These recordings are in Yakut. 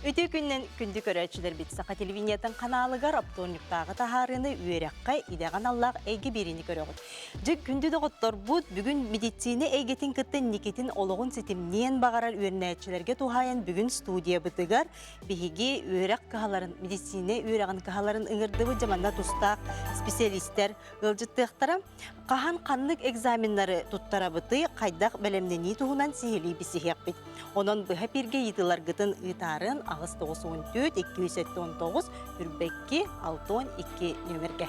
Үтүө күннэн күндү көрөөччүлэрбит Саха телевидениетын ханаалыгар оптуорунньуктааҕы таһаарыыны үөрэххэ, идэҕэ аналлаах эйгэ биэриини көрөҕүт. Дьэ, күндү доҕотторбут, бүгүн медицина эйгэтин кытта инникитин олоҕун ситимниэн баҕарар үөрэнээччилэргэ туһаайан бүгүн студиябытыгар биһиги үөрэх кыһаларын, медицина үөрэҕин кыһаларын ыҥырдыбыт дьэ манна тустаах специалистэр ыалдьыттыахтара. Хаһан ханнык экзаменнары туттарабытый, хайдах бэлэмнэнии туһунан сиһилии билсиһиэхпит. Онон быһа пиргэ ыйытыыларгытын ыытаарын 894 279 Үрбэкки 62 нүөмэргэ.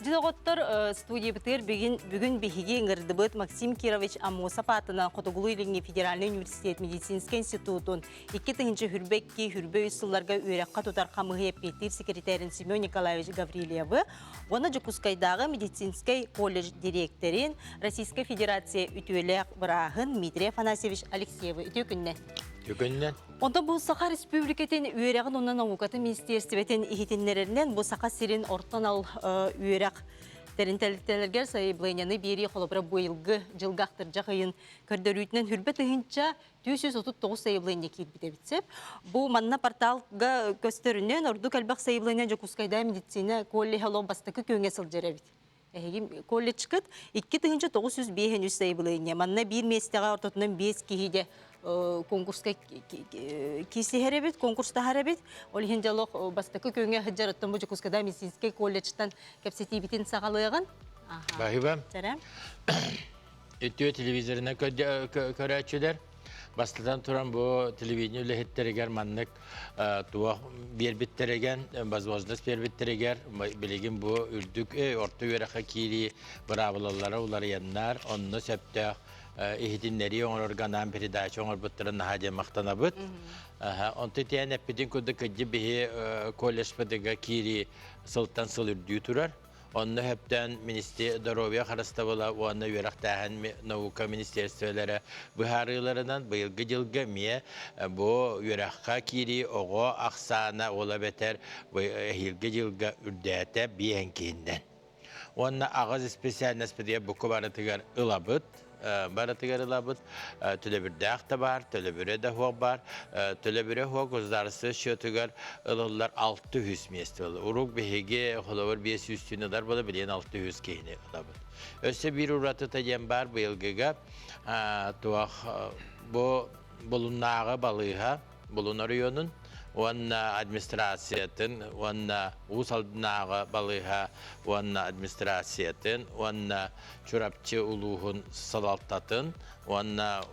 Дьиноҕоттор студиябытыгар бүгүн, бүгүн биһиги ыҥырдыбыт Максим Кирович Аммосов аатынан Хотугулуу-Илиҥҥи федеральнай университет медицинскэй институтун 2022-23 сылларга үөрэххэ тутар хамыыһыйа эппиэттиир секретарин Семен Николаевич Гаврильевы уонна Дьокуускайдааҕы медицинскэй колледж дириэктэрин Российскай Федерация үтүөлээх бырааһын Дмитрий Афанасьевич Алексеевы үтүө күннэн. Үтүө күннэн. Онтон бу Саха Республикатын үөрэҕин уонна наукатын министиэристибэтин иһитиннэрэринэн бу Саха сирин орто анал үөрэх тэрилтэлэригэр сайабылыанньаны биэрии холобура быйылгы дьылга ахтырдьах ыйын көрдөрүүтүнэн хүрбэ тыһыынча 439 сайабылыанньа киирбит эбит сөп. Бу манна порталга көстөрүнэн ордук элбэх сайабылыанньа Дьокуускайдааҕы медицина коллеһа олох бастакы күөҥҥэ сылдьар эбит. Эһиги колледжкыт 2953 сайабылыанньа. Манна биир миэстэҕэ ортотунан 5 киһи де конкурска киирсиһэр эбит, конкурстаһар эбит. Ол иһин дьэ олох бастакы күөҥҥэ сылдьар оттон бу Дьокуускайдааҕы медицинскэй колледжтан кэпсэтиибитин саҕалыаҕын. Баһыыба. Үтүө телевизорынан көрөөччүлэр бастатан туран бу телевидение үлэһиттэригэр маннык туох биэрбиттэригэр возможность биэрбиттэригэр билигин бу үрдүк орто үөрэххэ киирии быраабылалара уларыйаннар онно сөптөөх иһитиннэрии оҥорорго анаан передача оҥорбуттарын наһаа диэн махтанабыт. Онто итиэн эппитин курдук кырдьык биһи колледжпытыгар киирии сылтан сыл үрдүү турар. Онно сөптөөн Здоровья харыстабыла уонна үөрэхтээһин наука министерстволара быһаарыыларынан быйылгы дьылга эмиэ бу үөрэххэ киирии оҕо ахсаана ол эбэтэр эһиилги дьылга үрдээтэ биэһин киһиннэн. Уонна аҕыс специальностьпытыгар бука барытыгар ылабыт. Барытыгар ылабыт. Төлөбүрдээх да баар, төлөбүрэ да суох баар. Төлөбүрэ суох государство счетугар ылыллар 600 миэстэ буолар. Урук биһиги холобур 500 түүн ылар буола билигин 600 киһини ылабыт. Өссө биир уратыта диэн баар быйылгыга туох бу Булуннааҕы балыыһа Булун оройуонун уонна администрациятын уонна Уус Алданааҕы балыыһа уонна администрациятын уонна Чурапчы улууһун салалтатын уонна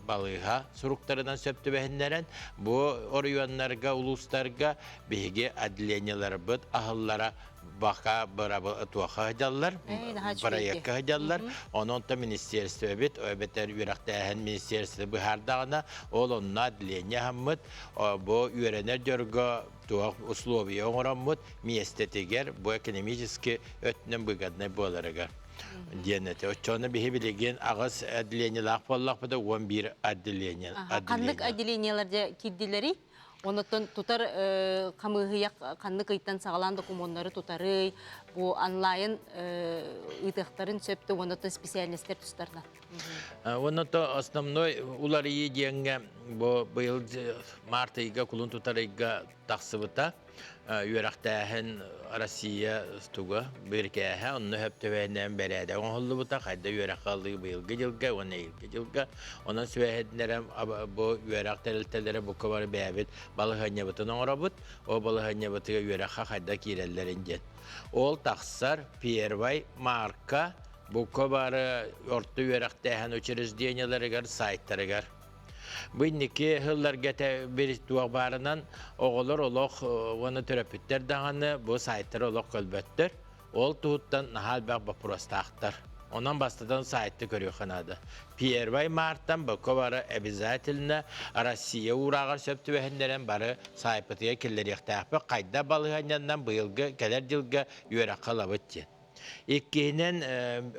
балыыһа суруктарынан сөп түбэһиннэрэн бу оройуоннарга, улуустарга биһиги отделениеларбыт аһыллара бака туохха сылдьаллар, проекка сылдьаллар. Онон то министерствобит, эбэтэр үөрэхтээһин министерство быһаардаҕына, ол онно отделение аһаммыт, бу үөрэнэр дьорго туох условия оҥороммут миэстэтигэр бу экономически өттүнэн выгоднай буоларыгар диэн этэ. Оччоҕуна биһи билигин аҕыс отделениелаах буоллахпыта, 11 отделение. Ханнык отделениелар дьэ киирдилэрий? Онуттан тутар хамыыһыйа ханнык ыйтан саҕалаан докумуоннары тутарый, бу онлайн ыытыахтарын сөп да уонна специальностар тустарынан. Уонна то основной уларыйыы диэҥҥэ бу быйыл март ыйга кулун тутар ыйга тахсыбыта. Үөрэхтээһин Россия туга бирикээһэ онно сөптөбөһүнэн бэрээдэк оҥоһуллубута хайда үөрэххэ ылыы быйылгы дьылга уонна эһиилги дьылга онон сүбэһитиннэрэ бу үөрэх тэрилтэлэрэ бука бары бэйэбит балаһыанньабытын оҥоробут ол балаһыанньабытыгар үөрэххэ хайда киирэллэрин диэн ол тахсар первай марка бука бары орто үөрэхтээһин учреждениеларыгар сайтарыгар. Бу инники сылларга бир туох баарынан оҕолор олох уонна төрөппүттэр даҕаны бу сайтары олох көлбөттөр. Ол туһуттан наһаа элбэх боппуруостаахтар. Онон бастатан сайты көрүөххэ наада. Первай мартан бокко бары обязательно Россия уурааҕар сөп түбэһиннэрэн бары сайпытыгар киллэриэхтээхпит. Хайда балаһыанньаннан быйылгы кэлэр дьылга үөрэххэ ылабыт диэн. Иккиһинэн,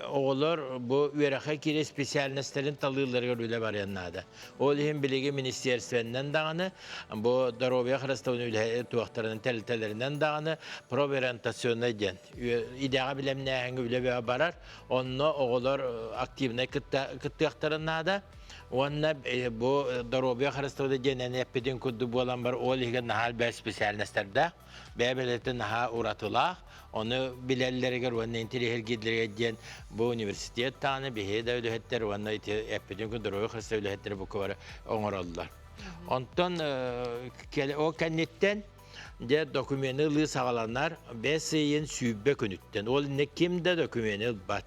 оҕолор бу үөрэххэ киирэр специальностарын талыыларыгар үлэ барыан наада. Ол иһин билигин министерствэннэн даҕаны, бу доруобуйа харыстабылын үлэһит туохтарынан тэрилтэлэринэн даҕаны профориентационнай диэн идэҕэ билэмнээһиҥҥэ үлэ бөҕө барар. Онно оҕолор активнай кыттыахтарын наада. Уонна бу доруобуйа харыстабыла диэн эн эппитин курдук буолан бар ол иһигэр наһаа элбэх специальностардаах. Бэйэ-бэйэлэриттэн наһаа уратылаах, ону билэллэригэр уонна интэриэһиргииллэригэр диэн бу университет даҕаны биһиги да үлэһиттэр уонна ити эппитин курдук доруобуйа харыстабыла үлэһиттэрэ бука бары оҥороллор. Онтон ол кэнниттэн дьэ докумены ылыы саҕаланар бэс ыйын 20 күнүттэн. Ол иннинэ ким да докумены ылбат.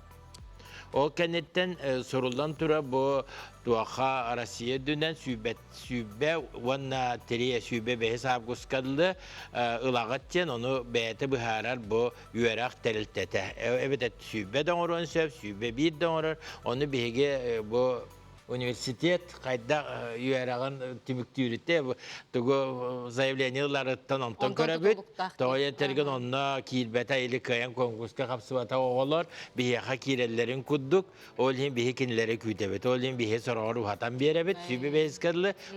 Ол кэнниттэн суруллан турар бу туоха Россия үрдүнэн 20 уонна тириэ 25 августка дылы ылаҕыт диэн ону бэйэтэ быһаарар бу үөрэх тэрилтэтэ. Эбэтэр 20 да оҥоруон сөп, 21 да оҥорор. Ону биһиги бу университет хайдах үөрэҕин түмүктүүрүтэ тугу заявление ыларыттан онтон көрөбүт. Тоҕо диэтэргин онно киирбэтэ или кыайан конкурска хапсыбата оҕолор биһиэхэ киирэллэрин курдук ол иһин биһи кинилэри күүтэбит. Ол иһин биһи сороҕор уһатан биэрэбит сүбэ бэйэскэ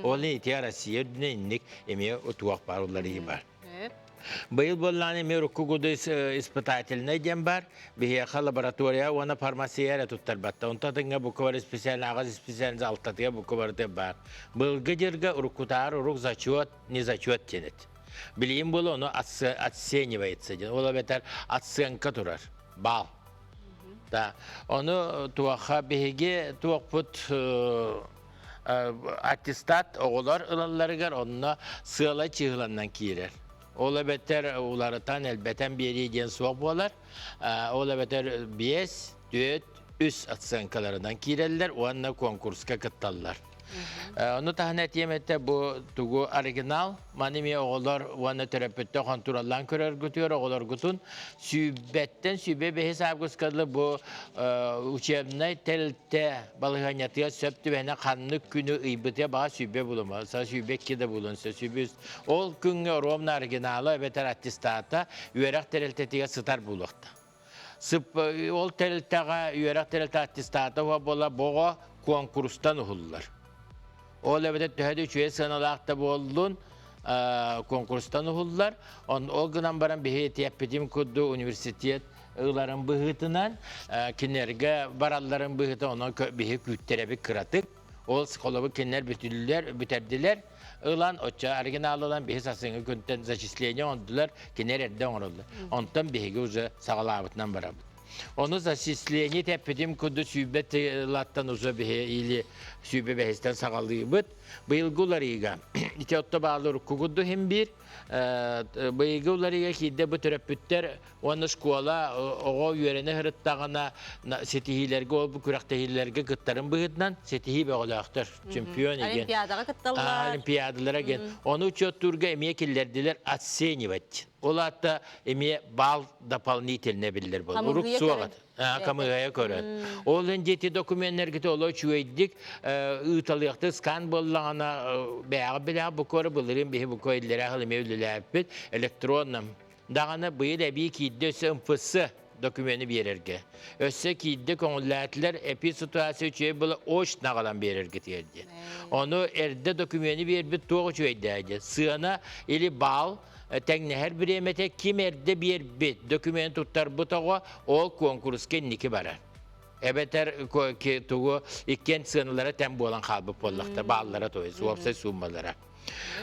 Ол иһин ити Россия үрдүнэн инник эмиэ утуох бар уларыйыы бар. Быйыл буоллаҕына эмиэ урукку куду испытательнай диэн бар. Биһиэхэ лаборатория уонна фармация эрэ туттарбатта. Онтон атыҥҥа бука бары специально аҕыс специальность алтатыгар бука барыта бар. Быйылгы дьырга уруккутаар урук зачет, не зачет диэн эт. Билигин буола ону оценивается диэн. Ол эбэтэр оценка турар. Бал. Да. Ону туохха биһиги туохпут аттестат оҕолор ылалларыгар онно сыала чыыһыланан киирэр. Ол эбэтэр уларытан, элбэтэн биэрии диэн суох буолар. Ол эбэтэр 5, 4, 3 оценкаларынан киирэллэр уонна конкурска кытталлар. Ону таһынан этиэм этэ бу тугу оригинал маны эмиэ оҕолор уонна төрөппүттэр хонтуруоллаан көрөргүтүгэр оҕолоргутун сүүбэттэн сүүбэ бэһис августка дылы бу учебнай тэрилтэ балаһыанньатыгар сөп түбэһинэ ханнык күнү ыйбытыгар баҕа сүүбэ булума сүүбэ икки да булун сүүбэ үс ол күҥҥэ ровно оригинала эбэтэр аттестата үөрэх тэрилтэтигэр сытар буолуохта Сып ол тэрилтэҕэ үөрэх тэрилтэ аттестата буола боҕо куонкурустан уһуллар. Ол эбэтэр төһө да үчүгэй сыаналаах да буоллун, конкурстан уһуллар. Ол гынан баран биһи этиэппитим курдук университет ыларын быһыытынан, кинилэргэ баралларын быһыытынан онон биһи күүттэрэбит кыратык. Ол холобур кинилэр бүтүллэр, бүтэрдилэр. Ылан, оччо оригинал ылан биһи сарсыҥҥы күнтэн зачисление оҥордулар, кинилэр эрдэ оҥороллор. Онтон биһиги уже саҕалаабытынан барабыт. Ону зачисление тэппитим курдук 120 тылаттан уже биһи или 125-тэн саҕалыыбыт. Быйылгы уларыыга ити отто баалы урукку курдук иһин биир. Быйылгы уларыыга киирдэ бу төрөппүттэр уонна школа оҕо үөрэнэ сырыттаҕына ситиһиилэргэ ол бу күрэхтэһиилэргэ кыттарын быһыытынан ситиһии бөҕөлөөхтөр. Чемпион igen. Олимпиадаҕа кытталлар. Олимпиадалара ген. Ону учуоттуурга эмиэ киллэрдилэр оценивать. Ол аата эмиэ бал дополнительно биллэр буолар. Урук суох Камыгая көрөн. Ол дети докуменнаргыты оло үчүгэйдик ыыталыахты скан буоллаҕына бэйэҕэ билэҕэ бу көрө былырыын биһи бу көйлэрэ эмиэ үлэлээппит электронным. Даҕаны быйыл эбии киирдэ өссө МФС докумены биэрэргэ. Өссө киирдэ көҥүллээтилэр эпид ситуация үчүгэй буола очно аҕалан биэрэргэ тиэрдиэн. Ону эрдэ докумены биэрбит туох үчүгэйдээ диэн. Сыана или баал тэҥнэһэр бириэмэтэ ким эрдэ биэрбит документ туттарбыт оҕо ол куонкуруска инники барар. Эбэтэр тугу иккиэн сыаналара тэҥ буолан хаалбыт буоллахта бааллара то есть уопсай сууммалара.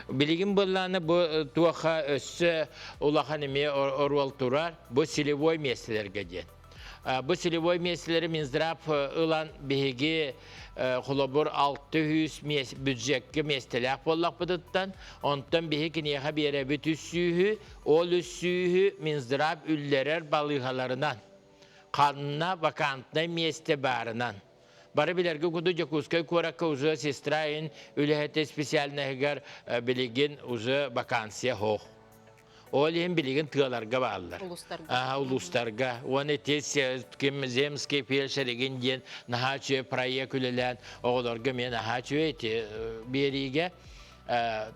Билигин быллааны бу туоха өссө улахан эмиэ оруол турар бу селевой миэстэлэргэ диэн. Бу селевой миэстэлэри Минздрав ылан биһиги холобур 600 бюджекка миэстэлээх буоллахпытыттан, онтон биһи киниэхэ биэрэбит үс сүүһү, ол үс сүүһү Минздрав үллэрэр балыыһаларынан, ханна вакантнай миэстэ баарынан. Бары билэргэ курдук Дьокуускай куоракка уже сестра ин үлэһитэ специальноһыгар билигин уже вакансия хоох. Ол иһин билигин тыаларга бааллар. Улуустарга. Улуустарга. Уонна ити ким земский фельдшеригин диэн наһаа үчүгэй проект үлэлээн оҕолорго эмиэ наһаа үчүгэй ити биэриигэ.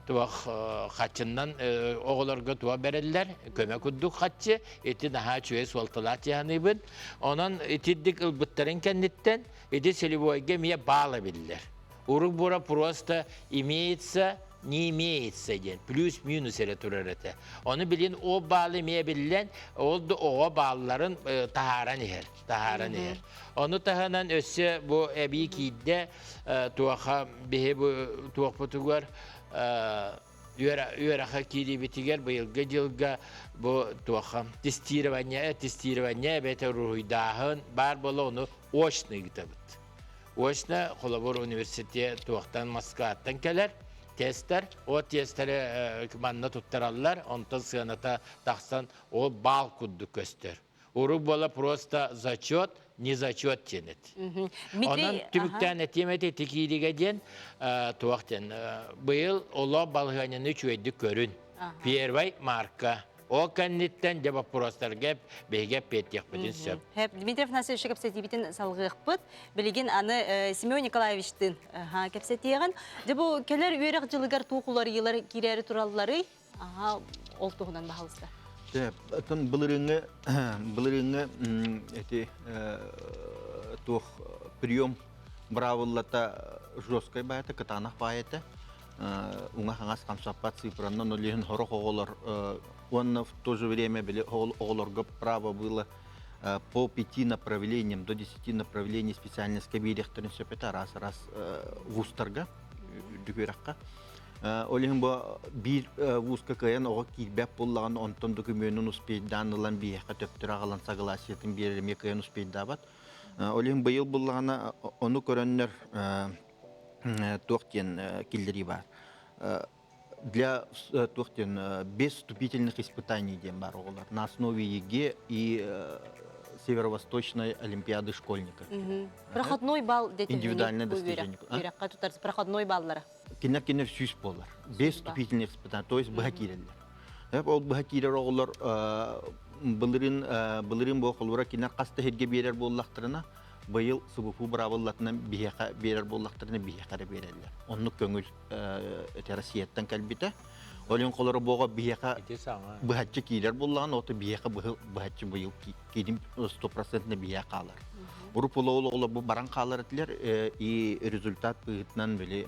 Туох хаччыннан оҕолорго туох бэриллэр, көмө курдук хаччы, ити наһаа үчүгэй суолталаах дьаһаныыбын. Онон итирдик ылбыттарын кэнниттэн ити целевойга эмиэ баал эбиллэр. Урук бура просто имеется, не имеется диэн плюс-минус эрэ турар этэ. Ону билин ол баалы эмиэ биллэн, ол да оҕо баалларын таһааран иһэр, таһааран иһэр. Ону таһынан өссө бу эбии киирдэ туоха биһи бу туохпутугар үөрэхэ киирибитигэр быйылгы дьылга бу туоха тестирование тестирование эбэтэр уруһуйдааһын баар буола ону очно ыытабыт. Очно холобур университет туохтан Москваттан кэлэр тестер ол тестэри манна туттараллар онтон сыаната тахсан ол баал курдук көстөр. Урук буола просто зачет, не зачет диэн эт. Онон түмүктээн этиэм эти тикииригэ диэн туох диэн быйыл олох балаһыанньаны үчүгэйдик көрүн. Первай марка. Ол кэнниттэн дьэ боппуруостарга биһиги эппиэттиэхпитин сөп. Дмитрий Афанасьевич кэпсэтиибитин салгыахпыт. Билигин аны Семен Николаевичтыын кэпсэтиэҕин. Дьэ бу кэлэр үөрэх дьылыгар туох уларыйыылар киирээри туралларый? Аха, ол туһунан баһалыста. Оттон былырыыҥҥы былырыыҥҥы эти туох прием быраабыллата жесткай баайата, кытаанах баайата уҥа-хаҥас хамсаппат цифранан, ол иһин сорох оҕолор уонна в то же время били оҕолорго право было по пяти направлениям до 10 направлений специальностька биэриэхтэрин сөп этэ араас-араас вузтарга үрдүк үөрэххэ. Ол иһин бу биир вузка кыайан оҕо киирбэт буоллаҕына, онтон докумуонун успейдаан ылан биһиэхэ төптөрү аҕалан согласиетын биэрэр эмиэ кыайан успейдаабат. Ол иһин быйыл буллаҕына ону көрөннөр туох диэн киллэрии баар. Для туох диэн без вступительных испытаний диэн баар оҕолор на основе ЕГЭ и Северо-Восточной олимпиады школьников. Проходной балл Индивидуальное достижение. Үөрэххэ тутар проходной баллара. Кинилэр кинилэр 100 буолар. Без вступительных испытаний, то есть быһа киирэллэр. Ол быһа киирэр оҕолор былырыын былырыын бу холура кинилэр хас да сиргэ биэрэр буоллахтарына, быйыл СВФУ быраабыллатынан биһиэхэ биэрэр буоллахтарына биһиэхэ эрэ биэрэллэр. Оннук көҥүл эти Россияттан кэлбитэ. Ол иһин холоро буоҕа биһиэхэ быһаччы киирэр буоллаҕына, ото биһиэхэ быһаччы быйыл киирим 100% биһиэхэ хаалар. Урут ол бу баран хаалар этилэр и результат быһыытынан били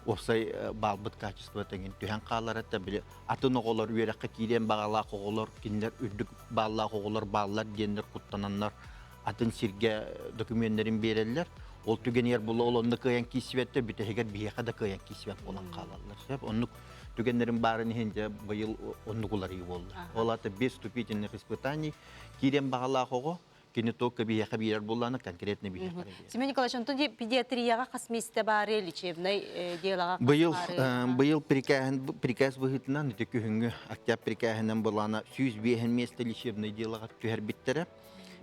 уопсай баалбыт качество тэҥин түһэн хаалар этэ били атын оҕолор үөрэххэ киириэн баҕалаах оҕолор кинилэр үрдүк бааллаах оҕолор бааллар диэннэр куттананнар атын сиргэ докумүөннэрин биэрэллэр. Ол түгэнигэр була ол онно кыайан киирсибэттэр, бүтэһигэр биһиэхэ да кыайан киирсибэт буолан хаалаллар. Сөп оннук түгэннэрин баарын иһин дьэ быйыл оннук уларыйыы буолла. Ол аата без вступительных испытаний киирэн баҕалаах оҕо кини только биһиэхэ биэрэр буоллаҕына конкретно биһиэхэ биэрэр. Семен Николаевич, онтон педиатрияҕа хас миэстэ баары, лечебнай делаҕа Быйыл быйыл приказ приказ быһыытынан ити күһүҥҥү октябрь прикаһынан былаана 105 миэстэ лечебнай делаҕа түһэрбиттэрэ.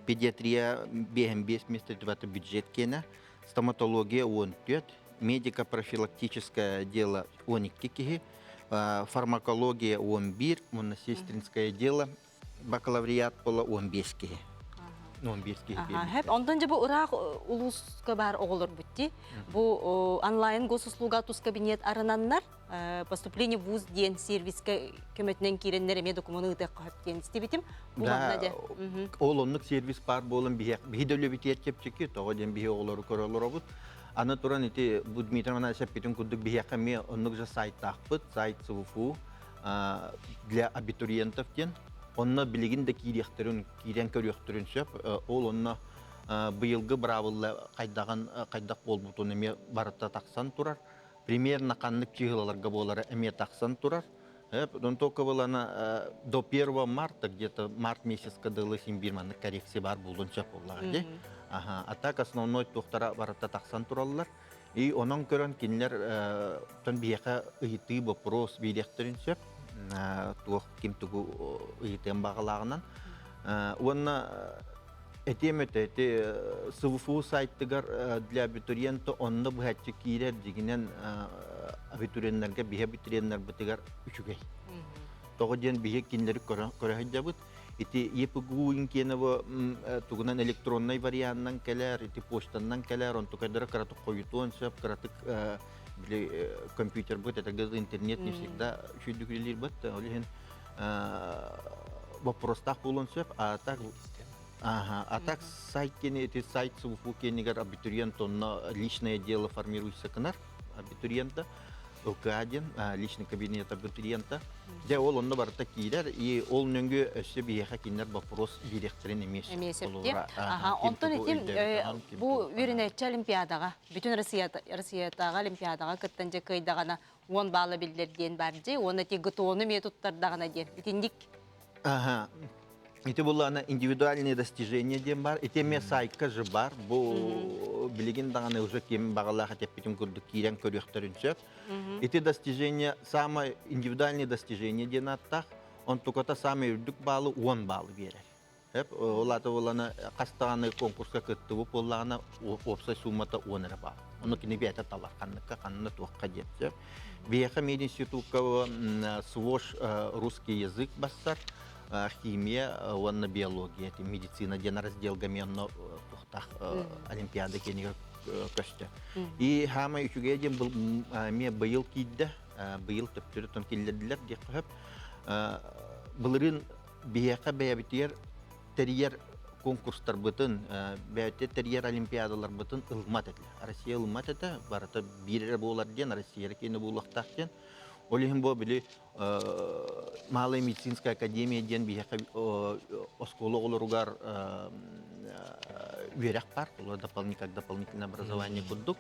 Педиатрия 5 место это бюджет киэнэ, стоматология 14, медико-профилактическое дело 12 киһи, фармакология 11, уонна сестринское дело бакалавриат буола 15 киһи. 15 киһи Хэп, онтон же бу ыраах улууска бар оҕолор бутти. Бу онлайн госуслуга тус кабинет арынаннар поступление в вуз диэн сервиске көмөтүнэн киирэннэр эмиэ докумуону ыытыахха сөп диэн истибитим. Бу манна дьэ. Ол оннук сервис баар буолан биһи да үлэбитигэр чэпчэки, тоҕо диэн биһи оҕолору көрө олоробут. Аны туран ити бу Дмитрий Иванович эппитин курдук биһиэхэ эмиэ оннук же сайтаахпыт, сайт СВФУ для абитуриентов диэн. Онно билигин да киириэхтэрин, киирэн көрүөхтэрин сөп. Ол онно быйылгы быраабылла хайдаҕын хайдах буолбутун эмиэ барыта тахсан турар. Примерно ханнык чыһылаларга буолара эмиэ тахсан турар. Потом только было на до 1 марта, где-то март месяцка дылы син биир маннык коррекция бар буолуон сөп буоллаҕа дии. Аха, а так основной туохтара барыта тахсан тураллар. И онон көрөн кинилэр тон биһиэхэ ыйытыы вопрос биэриэхтэрин сөп. Туох ким тугу ыйытыан баҕалааҕынан. Уонна этиэм этэ, ити СВФУ сайтыгар для абитуриента онно быһаччы киирэр дьигинэн абитуриеннарга биһи абитуриеннарбытыгар үчүгэй. Тоҕо диэн биһи кинилэри көрө сылдьабыт. Ити ЕПГУ Инкенова тугунан электроннай варианынан кэлэр, ити почтаннан кэлэр, онтукайдара кыратык хойутуон сөп, кыратык. Били компьютербыт этэргэ интернет не всегда үчүгүйдүк үлэлиир бат. Ол иһин вопростаах буолуон сөп. А так Ага, а так сайт кени, эти сайт СВФУ кенигер абитуриент онно личное дело формируется кынар абитуриента. ЛК диэн личный кабинет абитуриента. Дьэ ол онно барыта киирэр и ол нөҥүө өссө биһиэхэ кинилэр вопрос биэриэхтэрин эмиэ Эмиэ сөп дии. Аха, онтон итим бу үөрэнээччи олимпиадаҕа, бүтүн Россиятааҕы олимпиадаҕа кыттан дьэ кыайдаҕына 10 балла биллэр диэн бар дии, уонна ти ГТО-ну эмиэ туттардаҕына диэн. Итинник Ага. Ити буллаана индивидуальные достижения диэн бар. Ити эмиэ сайтка же бар. Бу билигин даҕаны уже ким баҕалаах этэппитим курдук киирэн көрүөхтэрин сөп. Ити достижение самое индивидуальные достижения диэн ааттаах. Онтуката самый үрдүк баалы 10 баалы биэрэр. Эп ол ата булана хас даҕаны конкурска кыттыбыт буоллаҕына уопсай суммата 10 эрэ баал. Ону кини бэйэтэ талар ханныкка ханна туохха диэн сөп. Биһиэхэ мединститукка СВОШ русский язык бассар, химия уонна биология, медицина диэн разделга мен онно туохтаах олимпиада кэнигэр көстө. И хаамай үчүгэй диэн эмиэ быйыл киирдэ, быйыл төптөрү тон киллэрдилэр диэххэ сөп. Былырыын биһиэхэ бэйэбитигэр тэрийэр конкурстарбытын, бэйэтэ тэрийэр олимпиадаларбытын ылыммат этилэр. Россия ылыммат этэ, барыта биир эрэ буолар диэн, Россия эрэ киэнэ буолуохтаах диэн. Ол иһин бу били Малая медицинская академия диэн биһиэхэ оскуола оҕолоругар үөрэх бар, олор как дополнительное образование курдук.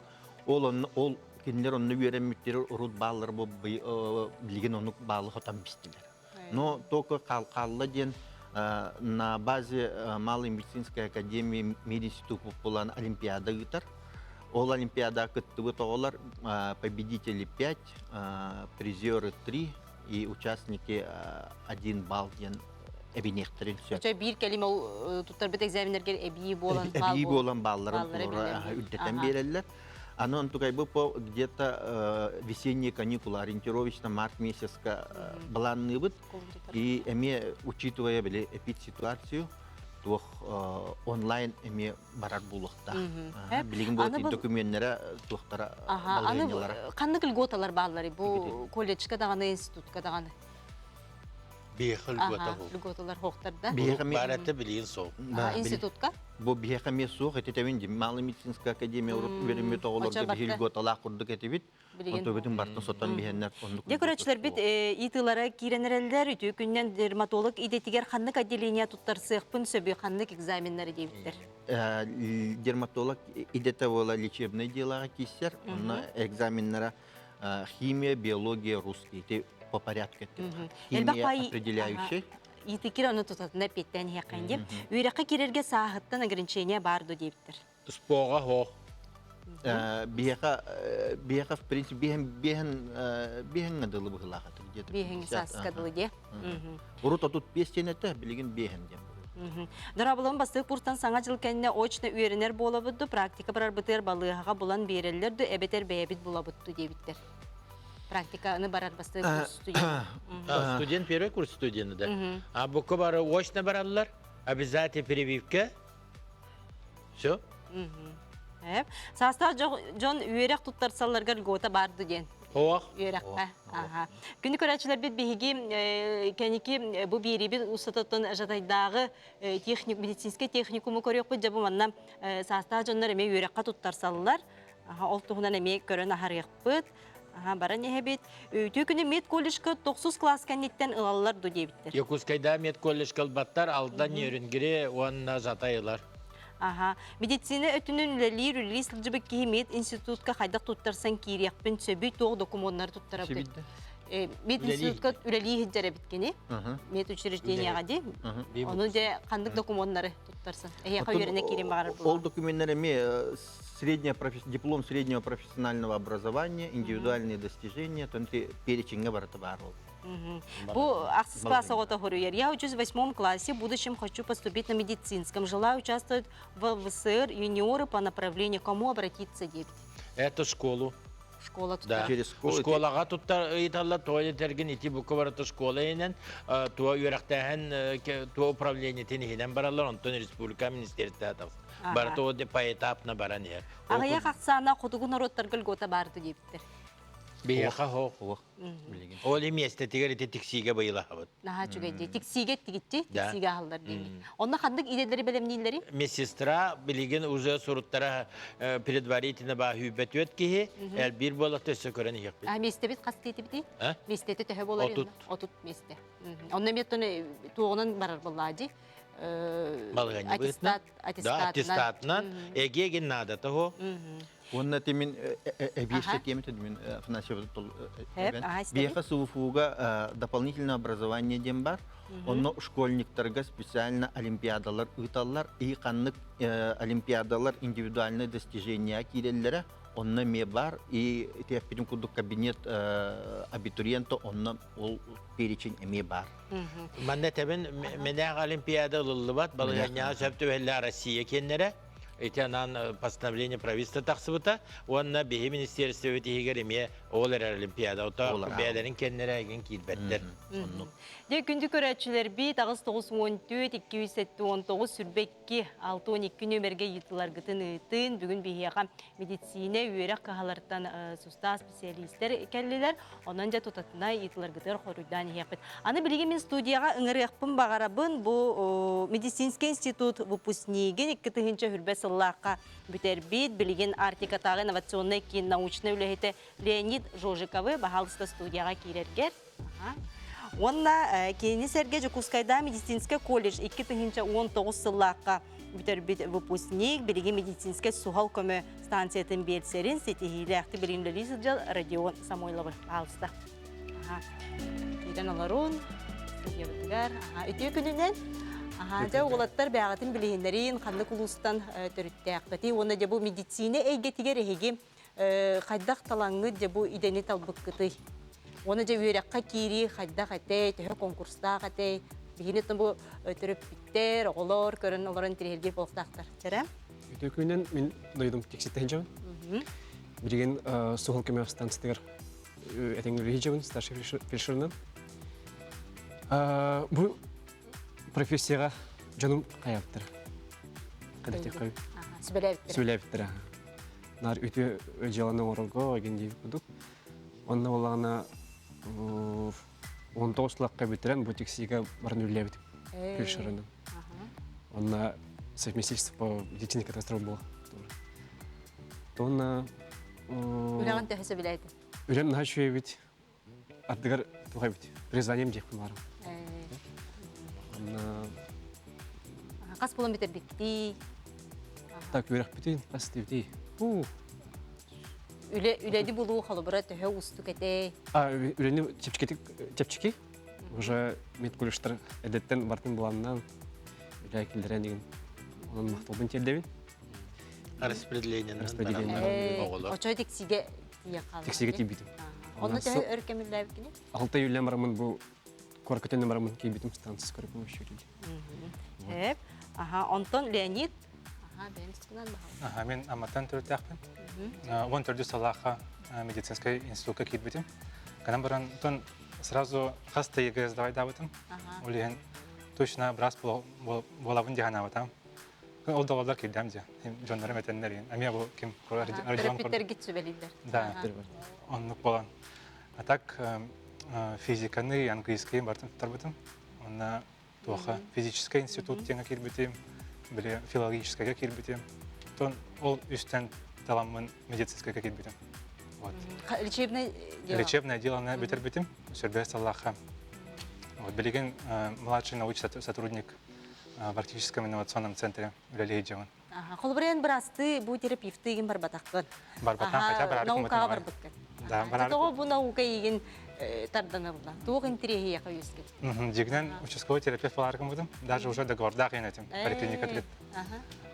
Ол онно ол кинилэр онно үөрэммиттэр урут бааллар бу билигин оннук баалы хотон бистилэр. Но только хаалла диэн на базе Малой медицинской академии мединститут буолан олимпиада ыытар. Ол олимпиада кыттыбыт оҕолор победители 5, призеры 3 и участники 1 балл диэн эбиниэхтэрин сөп. Очо биир кэлим ол туттарбыт экзаменнэргэр эбии буолан эбии буолан баалларын үрдэтэн биэрэллэр. Аны онтукайбы по где-то весенние каникулы ориентировочно март месяцка былаанныыбыт. И эмиэ учитывая били эпид-ситуацию, туох онлайн эмиэ барар буолуохтаах. Билигин бу документнere туохтара балаһыанньалара. Ханнык льготалар бааллары бу колледжка даҕаны институтка даҕаны? Биэхэ льгота бу. Льготалар хоохтар да? Барата билигин сол. Институтка? Бу биһиэхэ эмиэ суох этитэбин дим. Малый медицинская академия урут үөрэммит оҕолорго биһи льготалаах курдук этибит. Онтубутун бартын сотон биһэннэр оннук. Дьэ көрөөччүлэрбит ыйытыылара киирэн эрэллэр. Үтүө күннэн дерматолог идэтигэр ханнык отделение туттарсыахпын сөбүй, ханнык экзаменнары диэбиттэр? Дерматолог идэтэ буола лечебное делаҕа кииссэр, онно экзаменнара химия, биология, русский. Ити по порядку Химия определяющий. Итикир ону тутатына эппиэттээн иһиэххин диэн. Үөрэххэ киирэргэ сааһыттан ограничение баар дуо диэбиттэр. Споҕа хоох. Биһиэхэ биһиэхэ в принципе биһэн биһэн биһэҥҥэ дылы быһыылаах этэ где-то. Биһэҥ сааска дылы диэ. Урут 35 диэн этэ, билигин биэһэн диэн. Дорооболорун бастакы курстан саҥа дьыл кэннэ очно үөрэнэр буолабыт ду, практика барарбытыгар балыыһаҕа булан биэрэллэр ду, эбэтэр бэйэбит булабыт ду диэбиттэр. Практиканы барар бастакы курс студент. Студент первый курс студенты да. А бука бары очно бараллар, обязательно прививка. Все. Саастаах дьон үөрэх туттарсалларыгар льгота бар ду диэн. Оох. Үөрэххэ. Аха. Күнү көрөөччүлэрбит биһиги кэники бу биэриибит устатыттан Жатайдааҕы техник медицинскэй техникуму көрүөхпүт дьэ бу манна саастаах дьоннор эмиэ үөрэххэ туттарсаллар. Ол туһунан эмиэ көрөн аһарыахпыт. Баран иһэбит. Үтүө күнү медколледжка тохсус класс кэнниттэн ылаллар ду диэбиттэр. Якутскайда медколледжка ылбаттар, Алдан, Нерюнгри уонна Жатай ылар. Аха. Медицина өттүнэн үлэлиир, үлэлии сылдьыбыт киһи мединститутка хайдах туттарсан киириэхпин сөбүй, туох докумуоннары туттарабын? Мединститутка үлэлии сылдьар эбит кини. Медучреждениеҕа дии. Ону дьэ ханнык докумуоннары туттарсан? Эһиэхэ үөрэнэ киирин баҕарар Ол документнар эмиэ среднее диплом среднего профессионального образования, индивидуальные достижения, тонти переченьге барыта баар ол. Бу ахсыс класс оҕото хоруйар. Я учусь в восьмом классе, в будущем хочу поступить на медицинском. Желаю участвовать в ВСР юниоры по направлению. Кому обратиться, диэбит? Это школу. Школа Да. туттар. Через школу. Школаҕа туттар ыйыталлар, туо этэргин ити бука барыта школа иһинэн, туо үөрэхтээһин туо управлениетин иһинэн бараллар, онтон республика министерствота барыта поэтапно баран иһэр. Аҕыйах ахсаана хотугу норуоттарга льгота баар диэбиттэр. Биһиэхэ хоох. Ох, билигин. Ол миэстэтигэр ити тиксиигэ быйылаһабыт. Наһаа үчүгэй дии. Тиксиигэ тигитти, Да. тиксиигэ аһаллар диэҥҥит. Онно ханнык идэлэри бэлэмнииллэрий? Медсестра билигин уже суруттара предварительно баа хүүбэтүөт киһи элбиир буолла өссө көрөн иһиэхпит. А миэстэбит хас диэтибитий? А? Миэстэтэ төһө буолар? 30. 30 миэстэ. Онно эмиэ туоҕунан барар буоллаа дии. Балыганньы Аттестат, Да, аттестатынан эгиэгин наадата хо. Уонна тимин эбиэссе тиэмэтэ мин Афанасьева Биэхэ СУФУга дополнительное образование диэн бар. Онно школьниктарга специально олимпиадалар ыыталлар. И ханнык олимпиадалар индивидуальное достижение киирэллэрэ онно эмиэ бар. И итиэппитин курдук кабинет абитуриента онно ол перечень эмиэ бар. Манна этэбин Менээх Олимпиада ылыллыбат, балаһыанньаҕа сөп түбэһэллээх Россия киэннэрэ. Ити анаан постановление правительства тахсыбыта уонна биһи министерствобыт иһигэр эмиэ ол эрэр Олимпиада. Ото бэйэлэрин киэннэрэ эйигин киирбэттэр. Оннук. Дьэ, күндү көрөөччүлэрбит, 8 94 279 22 62 нүөмэргэ ыйытыыларгытын ыытын. Бүгүн биһиэхэ медицинэ үөрэх кыһаларыттан сустаах специалистэр кэллилэр. Онон дьэ тутатына ыйытыыларгытыгар хоруйдаан иһиэхпит. Аны билигин мин студияҕа ыҥырыахпын баҕарабын. Бу медицинский институт выпускнигин 2020 сыллаахха бүтэрбит. Билигин Арктикатааҕы инновационнай киин научнай үлэһитэ Леонид Жожиковы баһаалыста студияҕа киирэргэр. Уонна кинини сэргэ Дьокуускайдаа медицинскэй колледж 2019 сыллаахха бүтэрбит выпускник, билигин медицинскэй суһал көмө станциятын биэлсэрин ситиһиилээхтик билигин үлэлии сылдьар Родион Самойловы аалыста. Киирэн олорун, студиябытыгар. Үтүө күнүнэн. Аха, дьэ уолаттар бэйэҕитин билиһиннэриин, ханнык улуустан төрүттээххитий уонна дьэ бу медицина эйгэтигэр эһиги хайдах талаҥҥыт дьэ бу идэни талбыккытый? Уонна дьэ үөрэххэ киирии хайдах этэй, төһө конкурстаах этэй? Биһини бу төрөппүттэр, оҕолор көрөн олорон интэриэһиргиир буолуохтаахтар. Чэрэ? Үтүө күнүнэн мин дойдум тикситтэн дьон. Билигин суһал көмө станциятыгар этиҥ үлэһи старший фельдшерынан. Бу профессияға дьонум хайаптар. Кадатиққа Сүбэлээбиттэр. Сүбэлээбиттэр. Нар үтүө дьыаланы оҥорорго эгин диэбит курдук. Онно буоллаҕына 19 сыллаахха бүтэрэн бу тиксиигэ баран үлэлээбитим фельдшерынан. Онно совместительство по медицине катастрофа буолла. Тонна Үлэҕин төһө сөбүлээтиҥ? Үлэм наһаа үчүгэй эбит. Ардыгар туох эбит? Призванием диэхпин баарым. Онно Хас буолан бүтэрбиттий? Так үөрэхпитин хас диэбитий? Уу. Үлэ үлэни булуу холобура төһө уустук этэй? А үлэни чэпчэкитик чэпчэки. Уже медколледжтар эдэттэн бартын буланнан үлэ киллэрэн деген онон махталбын тиэрдэбин. Распределениенан Распределение. оҕолор. Очой тиксиге тиийэ хаалла. Тиксиге тиийбитим. Онно төһө өр кэмиллээбиккиний? Алта июльлэн бараммын бу куоракка бараммын киирбитим станция скорой помощи Эп. Аха, онтон Леонид. Аха, бэйэм тускунан баһал. Аха, мен Амматтан төрүттээхпин. 14 сыллаахха медицинскэй институкка киирбитим. Канан баран тон сразу хас да ЕГЭ сдавайдаабытым. Ол иһин точно быраас буолабын дии санаабатам. Ол да буоллар киирдэм дии. Дьоннорум этэннэр иһин. Эмиэ бу ким Родион Төрөппүттэргит сүбэлииллэр. Да, оннук буолан. А так физиканы, английскайын бартын туттарбытым. Онно туоха физическэй институт диэҥэ киирбитим, били филологическайга киирбитим. Тон ол үстэн таламмын медицинскайга киирбитим. Вот. Лечебное дело. Лечебное делоны бүтэрбитим. Сүрбэс сыллаахха. Вот, билигин младший научный сотрудник в Арктическом инновационном центре үлэлии дьон. Холобурен бырасты бу терапевтыгын барбатахпын. Барбатан хотя барар Наукаға барбыккын. Да, барар. Тоҕо бу наука игин тарданылла. Туох интэриэһи үөскэт. Дигнен участковый терапевт боларгын будым. Даже уже договордаах ен этим. Поликлиника трит.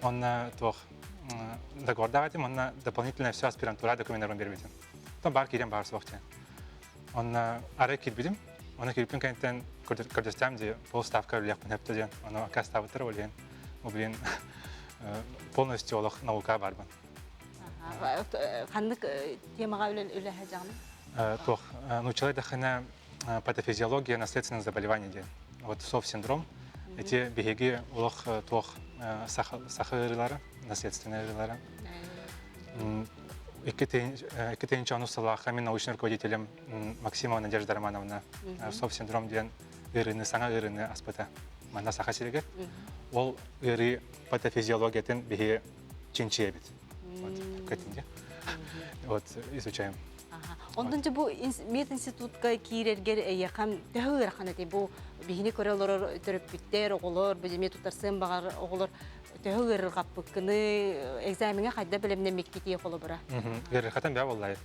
Он туох договордаах этим, он дополнительно все аспирантура документтарын бербитим. Там бар кирен бар суох Он ары кирбидим. Оны кирбин кэнтен көрдөстәм ди полставка үлэхпин хөптө диэн. Оны акастабытыр олен. Блин, полностью олох наука барбын. Ханнык темаға үлэһэ жағын? Туох, ну, дахына патофизиология наследственных заболеваний диэн. Вот СОВ-синдром, эти биһиги олох туох сахырылары, наследственные ырылары. 2010 сыллаахха мин научный руководителем Максимова Надежда Романовна сов-синдром диэн ыарыыны, саҥа ыарыыны аспыта. Манна Саха сиригэр. Ол ыарыы патофизиологиятын биһи чинчийэбит. Вот, вот изучаем. Онтон бу мединститутка киирэргэр эйэхэм төһө ыарахан этэй? Бу биһини көрө олорор төрөппүттэр, оҕолор, бу эмиэ тутарсыан баҕар оҕолор төһө ыарырҕаппыккыны, экзамеҥа хайда бэлэмнэммиккитий холобура? Ыарырҕатан бээ буоллай.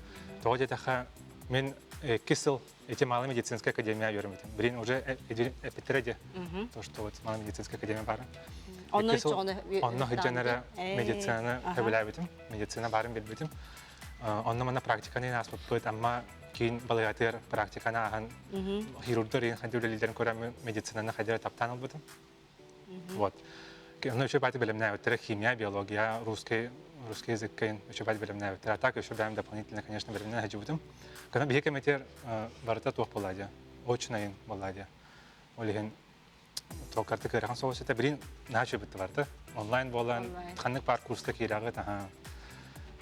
Тоҕо диэтэххэ, мин икки сыл эти малая медицинская академия үөрэммитим. Блин, уже эппиттэрэ дии, то, что вот малая медицинская академия баара. Онно Онно сылдьан эрэ медицинаны сөбүлээбитим, медицина баарын билбитим. Онно манна практиканы ааспыппыт, амма киин балыгатыгар практиканы ааһан хирурдар иһин хайда үлэлииллэрин көрөн медицинаны хайда таптаан ылбытым. Вот. Онно үчүгэй баайты бэлэмнээбиттэрэ химия, биология, русский, русский языкка үчүгэй баайты бэлэмнээбиттэрэ. А так еще бэйэм дополнительно, конечно, бэлэмнээн сылдьыбытым. Кына биһи кэмитиэр барыта туох буолла дии, очнайын буолла дии. Ол иһин туох карта кыарахан соҕус этэ. Билин наһаа үчүгэй барыта. Онлайн буолан ханнык баар курска киирэҕит, аха.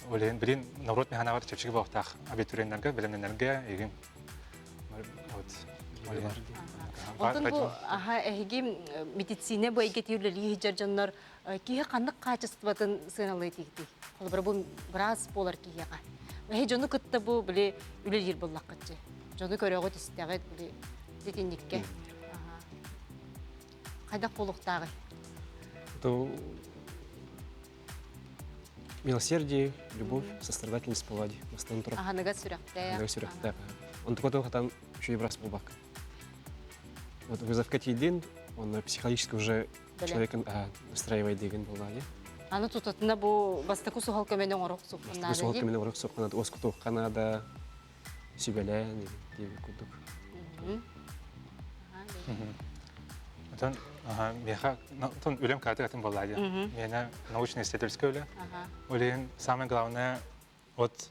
Ол иһин билин норуот механавар чэпчэки буолуохтаах абитуриеннарга, бэлэмнэнэргэ игин вот. Онтон бу аха эһиги медицина бу эйгэтигэр үлэлии сылдьар дьоннор киһи ханнык хаачыстыбатын сыаналыы тиийдий? Холобура бу быраас буолар киһиэхэ. Эһи дьону кытта бу били үлэлиир буоллаххытчы. Дьону көрөҕүт, истэҕит, били итинниккэ. Хайдах буолуохтааҕый? Это милосердие, любовь, сострадательность буолла дии. Бастан туран. Аһыныгас сүрэхтээх. Аһыныгас сүрэхтээх. Онтукатын хатан үчүгэй быраас буолбакка. Вот вызовка тиийдин, он психологически уже человека настраивает деген буолла дии. Аны тутатына бу бастакы суһал көмөнү оҥоруох Бастакы суһал көмөнү оҥоруох суохха уоскутуохха наада, сүбэлээн диэбит курдук. Отон миэхэ отон үлэм кыратык атын буолла дии. Миэнэ научно-исследовательскай үлэ. Ол иһин самое главное вот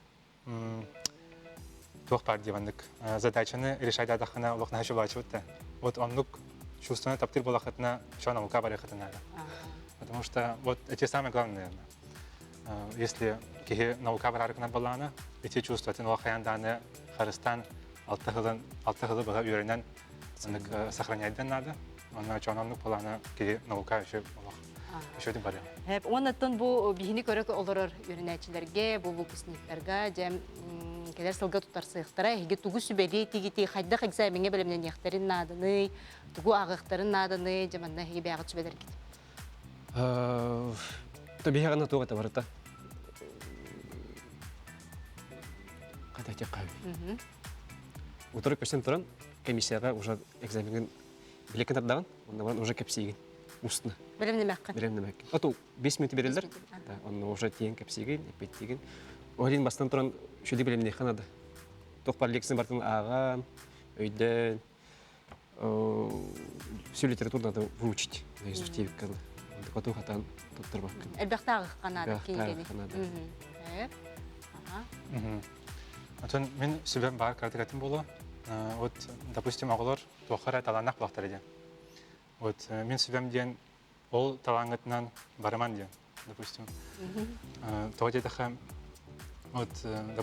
туох баар дии маннык задачаны решайдаатаххына олох наһаа чулаачыбыт да. Вот оннук чувствоны таптыыр буолаххытына еще наука барыаххытын наада. Потому что вот эти самое главное, наверное. Если киһи наука бараары гынар буоллаҕына, ити чувствотын ол хайаан даҕаны харыстаан алта сылы быһа үөрэнэн маннык сохраняйдан наада. Онно чоононнук буолаана киһи наука еще олох еще барыа. Уоннаттан бу биһини көрө олорор үөрэнээччилэргэ, бу выпускниктарга дьэ кэлэр сылга тутарсыахтара, эһиги тугу сүбэлии тигити, хайдах экзамеҥҥэ бэлэмнэниэхтэрин нааданый, тугу ааҕыахтарын нааданый, дьэ манна эһиги бэйэҕит сүбэлэргит. То биһиэхэ туох это барыта. Қайда тек Утары көстөн туран комиссияга уже экзаменин билекин тардаҕын, онно баран уже кэпсиигин. Устно. Бэлэмнэмэххин. Бэлэмнэмэххин. А то 5 минут береллер. Да, онно уже тиэн кэпсиигин, эппиттиигин. Ол бастан туран шүлі бэлэмниэххэ надо. Туох бар лекцияны бартын ааҕан, өйдөөн, всю литературу надо выучить наизусть диэбиккэ Хоту хатан туттарбаккын. Элбэхтааҕыхха наада кинигэни. Отон мин сүбэм баар кыратык буолуо. Вот, допустим, оҕолор туохха эрэ талааннаах буолахтара диэн. Вот мин сүбэм диэн ол талааҥҥытынан барыман диэн, допустим. Тоҕо диэтэххэ, вот,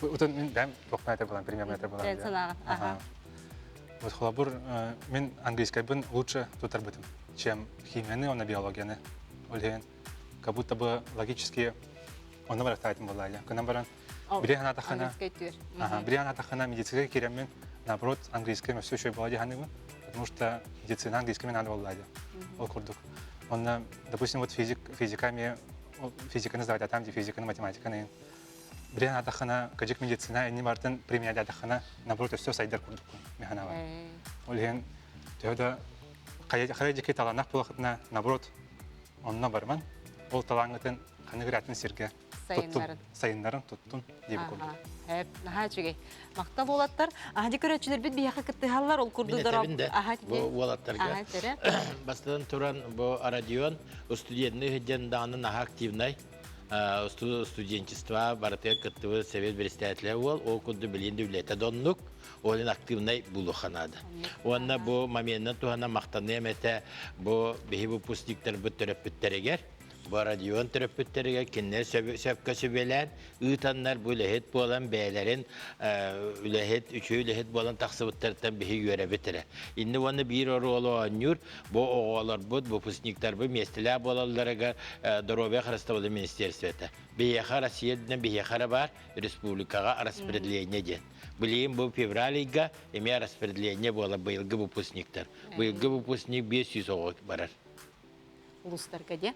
вот мин бэйэм туохпун этэр буолан, примерно этэр буолан. Санааҕын. Вот холобур, мин английскайбын лучше тутарбытым, чем химияны уонна биологияны. Ол иһин как будто бы логически онно барахтаатым буолла. Кынан баран бири санаатаххына, бири санаатаххына медицинага киирэммин, наоборот, английский өссө үчүгэй буола дии саныыбын, потому что медицина английский надо буолла дии. Ол курдук. Онно, допустим, вот физик, физика эмиэ физиканы сдавать атам дии, физиканы, математиканы. Бири санаатаххына, кыдьык медицина инни бартын применять наоборот, өссө сайдар курдуккун механава. Ол иһин төһө да хайа дьикки талааннаах буолахытына, наоборот, онно барман, ол талааҥҥытын ханнык атын сиргэ сайыннарын. Сайыннарын туттун диэби курдук. Хэп, наһаа үчүгэй. Махтал уолаттар. Аһа көрөөччүлэрбит биһиэхэ кыттыһаллар, ол курдук Мин этэбин да, бу уолаттарга. Бастатан туран бу Родион студентный дьэн даҕаны наһаа активнай студенчество барытыгар кыттыбыт совет председателэ уол, ол курдук билин да үлэтэ доннук, олин активнай булуха наада. Уонна бу моменынан туһана махтаныам этэ бу биһи выпускниктарбыт төрөппүттэригэр. Бу Родион төрөппүттэригэр кинилэр сөпкө сүбэлээн ыытаннар бу үлэһит буолан бэйэлэрин үлэһит, үчүгэй үлэһит буолан тахсыбыттарыттан биһи үөрэбит эрэ. Инни уонна биир оруолу оонньуур бу оҕолорбут, выпускниктарбыт миэстэлээх буолалларыгар Доруобуйа харыстабылын министерствота. Биһиэхэ Россия үрдүнэн биһиэхэ эрэ баар республикаҕа распределение диэн. Билигин бу февраль ыйга эмиэ распределение буолар быйылгы выпускниктар. Быйылгы выпускник 500 оҕо барар. Улуустарга диэ.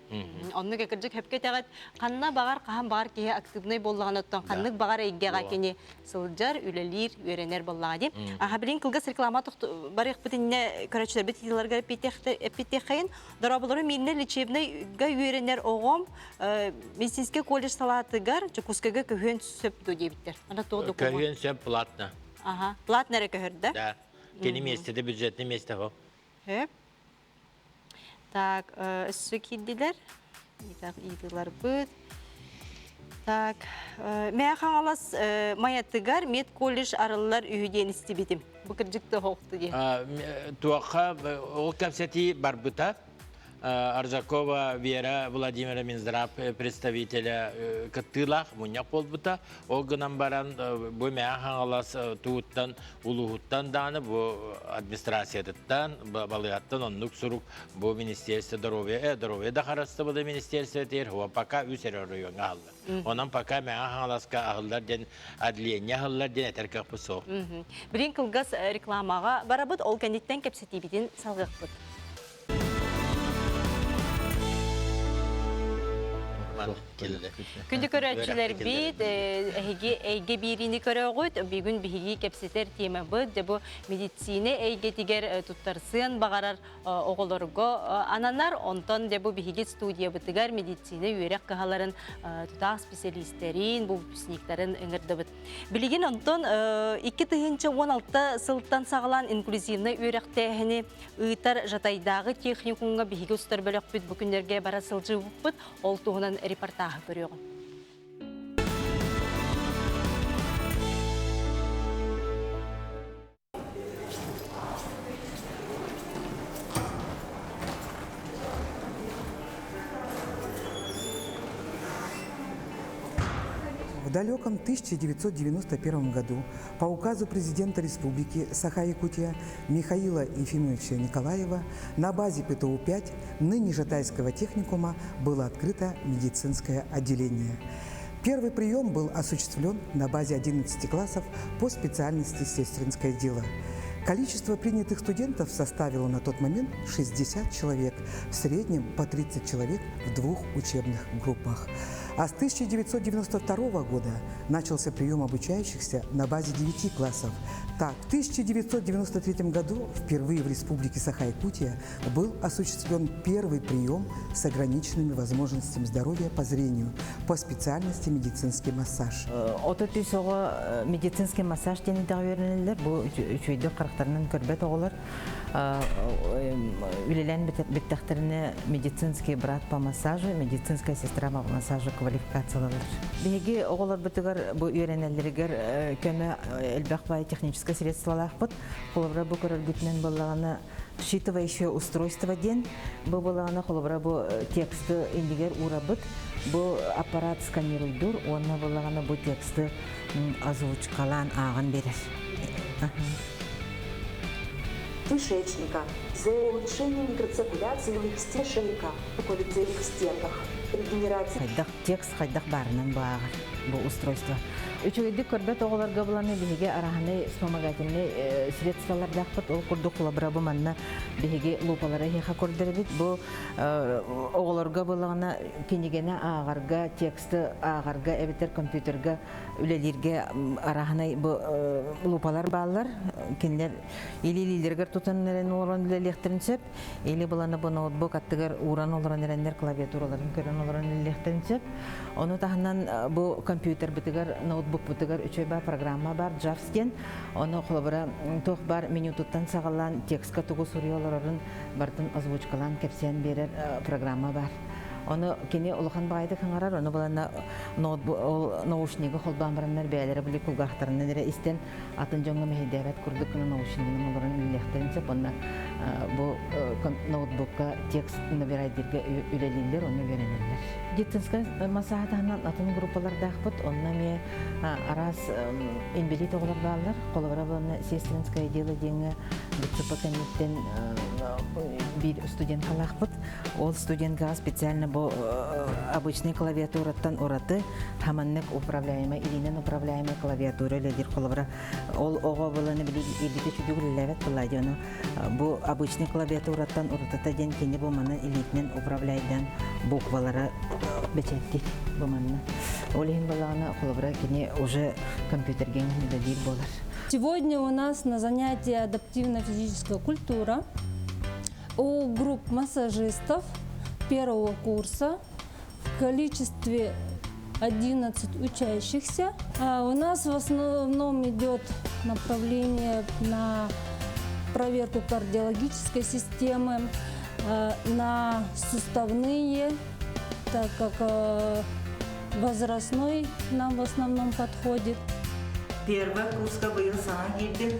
Оннук кырдьык хөпкө этэҕит. Ханна баҕар, хаһан баҕар киһи активнай буоллаҕына оттон ханнык баҕар эйгэҕэ кини сылдьар, үлэлиир, үөрэнэр буоллаҕа дии. Аха билин кылгас реклама барыахпыт иннэ көрөөччүлэрбит тылларга эппиттиэххэйин. Дорооболору мииннэ лечебнайга үөрэнэр оҕом медицинскэй колледж салаатыгар Дьокуускайга көһүөн сөп дуо диэбиттэр. Ана туох документ? Көһүөн сөп платно. Аха, платно эрэ көһөр да? Да. Кини миэстэтэ бюджетный миэстэ хо. Хөп. Так, өссө киирдилэр. Итак, ыйытыыларбыт. Так, Мэҥэ Хаҥалас Майатыгар медколледж арыллар үһү диэн истибитим. Бу кырдьык да оһохту диэн. Туохха ол кэпсэтии барбыта. Аржакова Вера Владимира Минздрав представителя кыттыылаах мунньах буолбута. Ол гынан баран бу Мэҥэ Хаҥалас тууттан улууһуттан даҕаны бу администрациятыттан, балыыһаттан оннук сурук бу министерство здоровья, здоровья да харыстыбыта министерствотыгар хуа пока үс эрэ оройуоҥҥа аһыллар. Онон пока Мэҥэ Хаҥаласка аһыллар диэн отделение аһыллар диэн этэр кыахпыт суох. Билин кылгас рекламаҕа барабыт, ол кэнниттэн кэпсэтиибитин салгыахпыт. Күндү көрөөччүлэрбит, эһиги эйгэ биэриини көрөҕүт. Бүгүн биһиги кэпсэтэр темабыт, дьэ бу медицина эйгэтигэр туттарсыан баҕарар оҕолорго ананар. Онтон дьэ бу биһиги студиябытыгар медицина үөрэх кыһаларын тутаах специалистэрин, бу выпускниктарын ыҥырдыбыт. Билигин онтон 2016 сылтан саҕалаан инклюзивнай үөрэхтээһини ыытар Жатайдааҕы техникумҥа биһиги устар бөлөхпүт бу күннэргэ бара сылдьыбыппыт. Ол туһунан репортааһы көрүөҕүҥ. В далеком 1991 году по указу президента Республики Саха-Якутия Михаила Ефимовича Николаева на базе ПТУ-5 ныне Жатайского техникума было открыто медицинское отделение. Первый прием был осуществлен на базе 11 классов по специальности «Сестринское дело». Количество принятых студентов составило на тот момент 60 человек, в среднем по 30 человек в двух учебных группах. А с 1992 года начался прием обучающихся на базе 9 классов. Так, в 1993 году впервые в Республике Саха-Якутия был осуществлен первый прием с ограниченными возможностями здоровья по зрению по специальности медицинский массаж. 33 оҕо медицинский массаж диэн идэҕэ үөрэнэллэр. Бу үчүгэйдик харахтарынан көрбөт оҕолор үлэлээн бүттэхтэринэ медицинский брат по массажу, медицинская сестра по массажу квалификациялалар. Биһиги оҕолорбутугар бу үөрэнэллэригэр көмө элбэх баай техническэй средстволаахпыт. Холобура бу көрөргүтүнэн буоллаҕына считывающее устройство диэн бу буоллаҕына холобура бу тексты иннигэр уурабыт. Бу аппарат сканируйдуур уонна буоллаҕына бу тексты озвучкалаан ааҕан берер. Кишечника за улучшение микроциркуляции шейка в стенках. Регенерация. Хайдах текст хайдах баарынан бааҕар бу устройство. Үчүгэйдик көрбөт оҕолорго буланы биһиги араһаны вспомогательный средстволардаахпыт. Ол курдук холобура бу манна биһиги лупалары эһиэхэ көрдөрөбүт. Бу оҕолорго булаҕына кинигени ааҕарга, тексты ааҕарга эбэтэр компьютерга үлэлииргэ араһынай бу лупалар бааллар. Кинилэр или-илиилэригэр тутан эрэн олорон үлэлиэхтэрин сөп, или буланы бу ноутбук аттыгар ууран олорон эрэннэр клавиатураларын көрөн олорон үлэлиэхтэрин сөп. Ону таһынан бу компьютербытыгар, ноутбукпутугар үчүгэй баар программа бар, JAWS диэн. Ону холобура туох бар менютуттан саҕалаан текстка тугу суруйа олорорун барытын озвучкалаан кэпсээн биэрэр программа бар. Ону кини улахан баҕайытык хаҥарар, ону буланна ол наушнигы холбоон бараннар бэйэлэрэ били кулгаахтарынан эрэ истэн атын дьоҥҥо мэһэйдээбэт курдук гына наушнигынан олорон үлэлиэхтэрин сөп. Онно бу ноутбукка текст набирайдыырга үлэлииллэр, онно үөрэнэллэр. Детскай массааһы таһынан атын группалардаахпыт, онно эмиэ араас инбэлиит оҕолор бааллар. Холобура, буолна сестринское дело диэҥҥэ ДЦП кэнниттэн биир студенткалаахпыт. Ол студенткаҕа специально бу обычный клавиатураттан ураты хаманнык управляемый, илиинэн управляемый клавиатура үлэлиир. Холобура, ол оҕо буланы били илиитэ чүдүк үлэлээбэт буолла дии. Ону бу обычный клавиатураттан уратыта диэн кини бу манан илиитинэн управляйдан буквалары бэчээттиир бу манна. Ол иһин буоллаҕына, холобура, кини уже компьютергэ үлэлиир буолар. Сегодня у нас на занятии адаптивно-физическая культура у групп массажистов первого курса в количестве 11 учащихся. А у нас в основном идет направление на проверку кардиологической системы, на суставные, так как возрастной нам в основном подходит. Первый курска быйыл саҥа киирдим.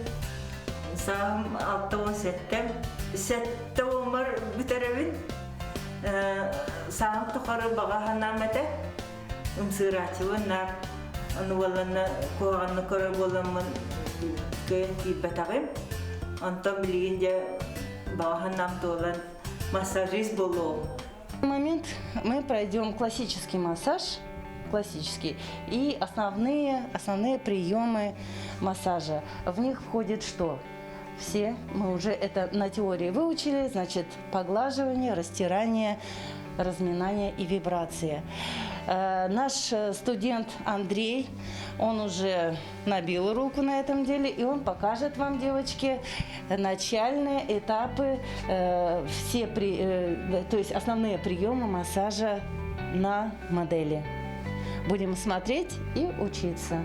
Сааһым 67. Сэттэ уоммар бүтэрэбин. Сааһым тухары баҕа санаам этэ. Ымсыырааччыбын наар ону буолланна куһаҕаннык көрөр буоламмын кыайан киирбэтэҕим. Онтон билигин дьэ баҕа санаам туолан массажист буолуом. Момент мы пройдем классический массаж, классический, и основные приемы массажа. В них входит что? Все мы уже это на теории выучили, значит, поглаживание, растирание, разминание и вибрация. Наш студент Андрей, он уже набил руку на этом деле, и он покажет вам, девочки, начальные этапы, все то есть основные приемы массажа на модели. Будем смотреть и учиться.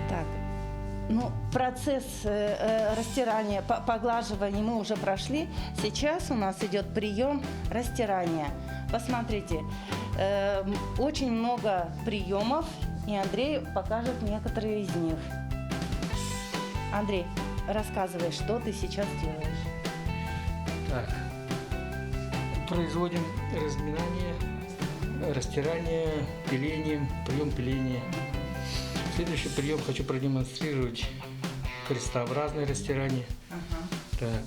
Так, ну, процесс растирания, поглаживания мы уже прошли. Сейчас у нас идет прием растирания. Посмотрите, очень много приемов, и Андрей покажет некоторые из них. Андрей, рассказывай, что ты сейчас делаешь. Так, производим разминание, растирание, пиление, прием пиления. Следующий прием хочу продемонстрировать. Крестообразное растирание. Так.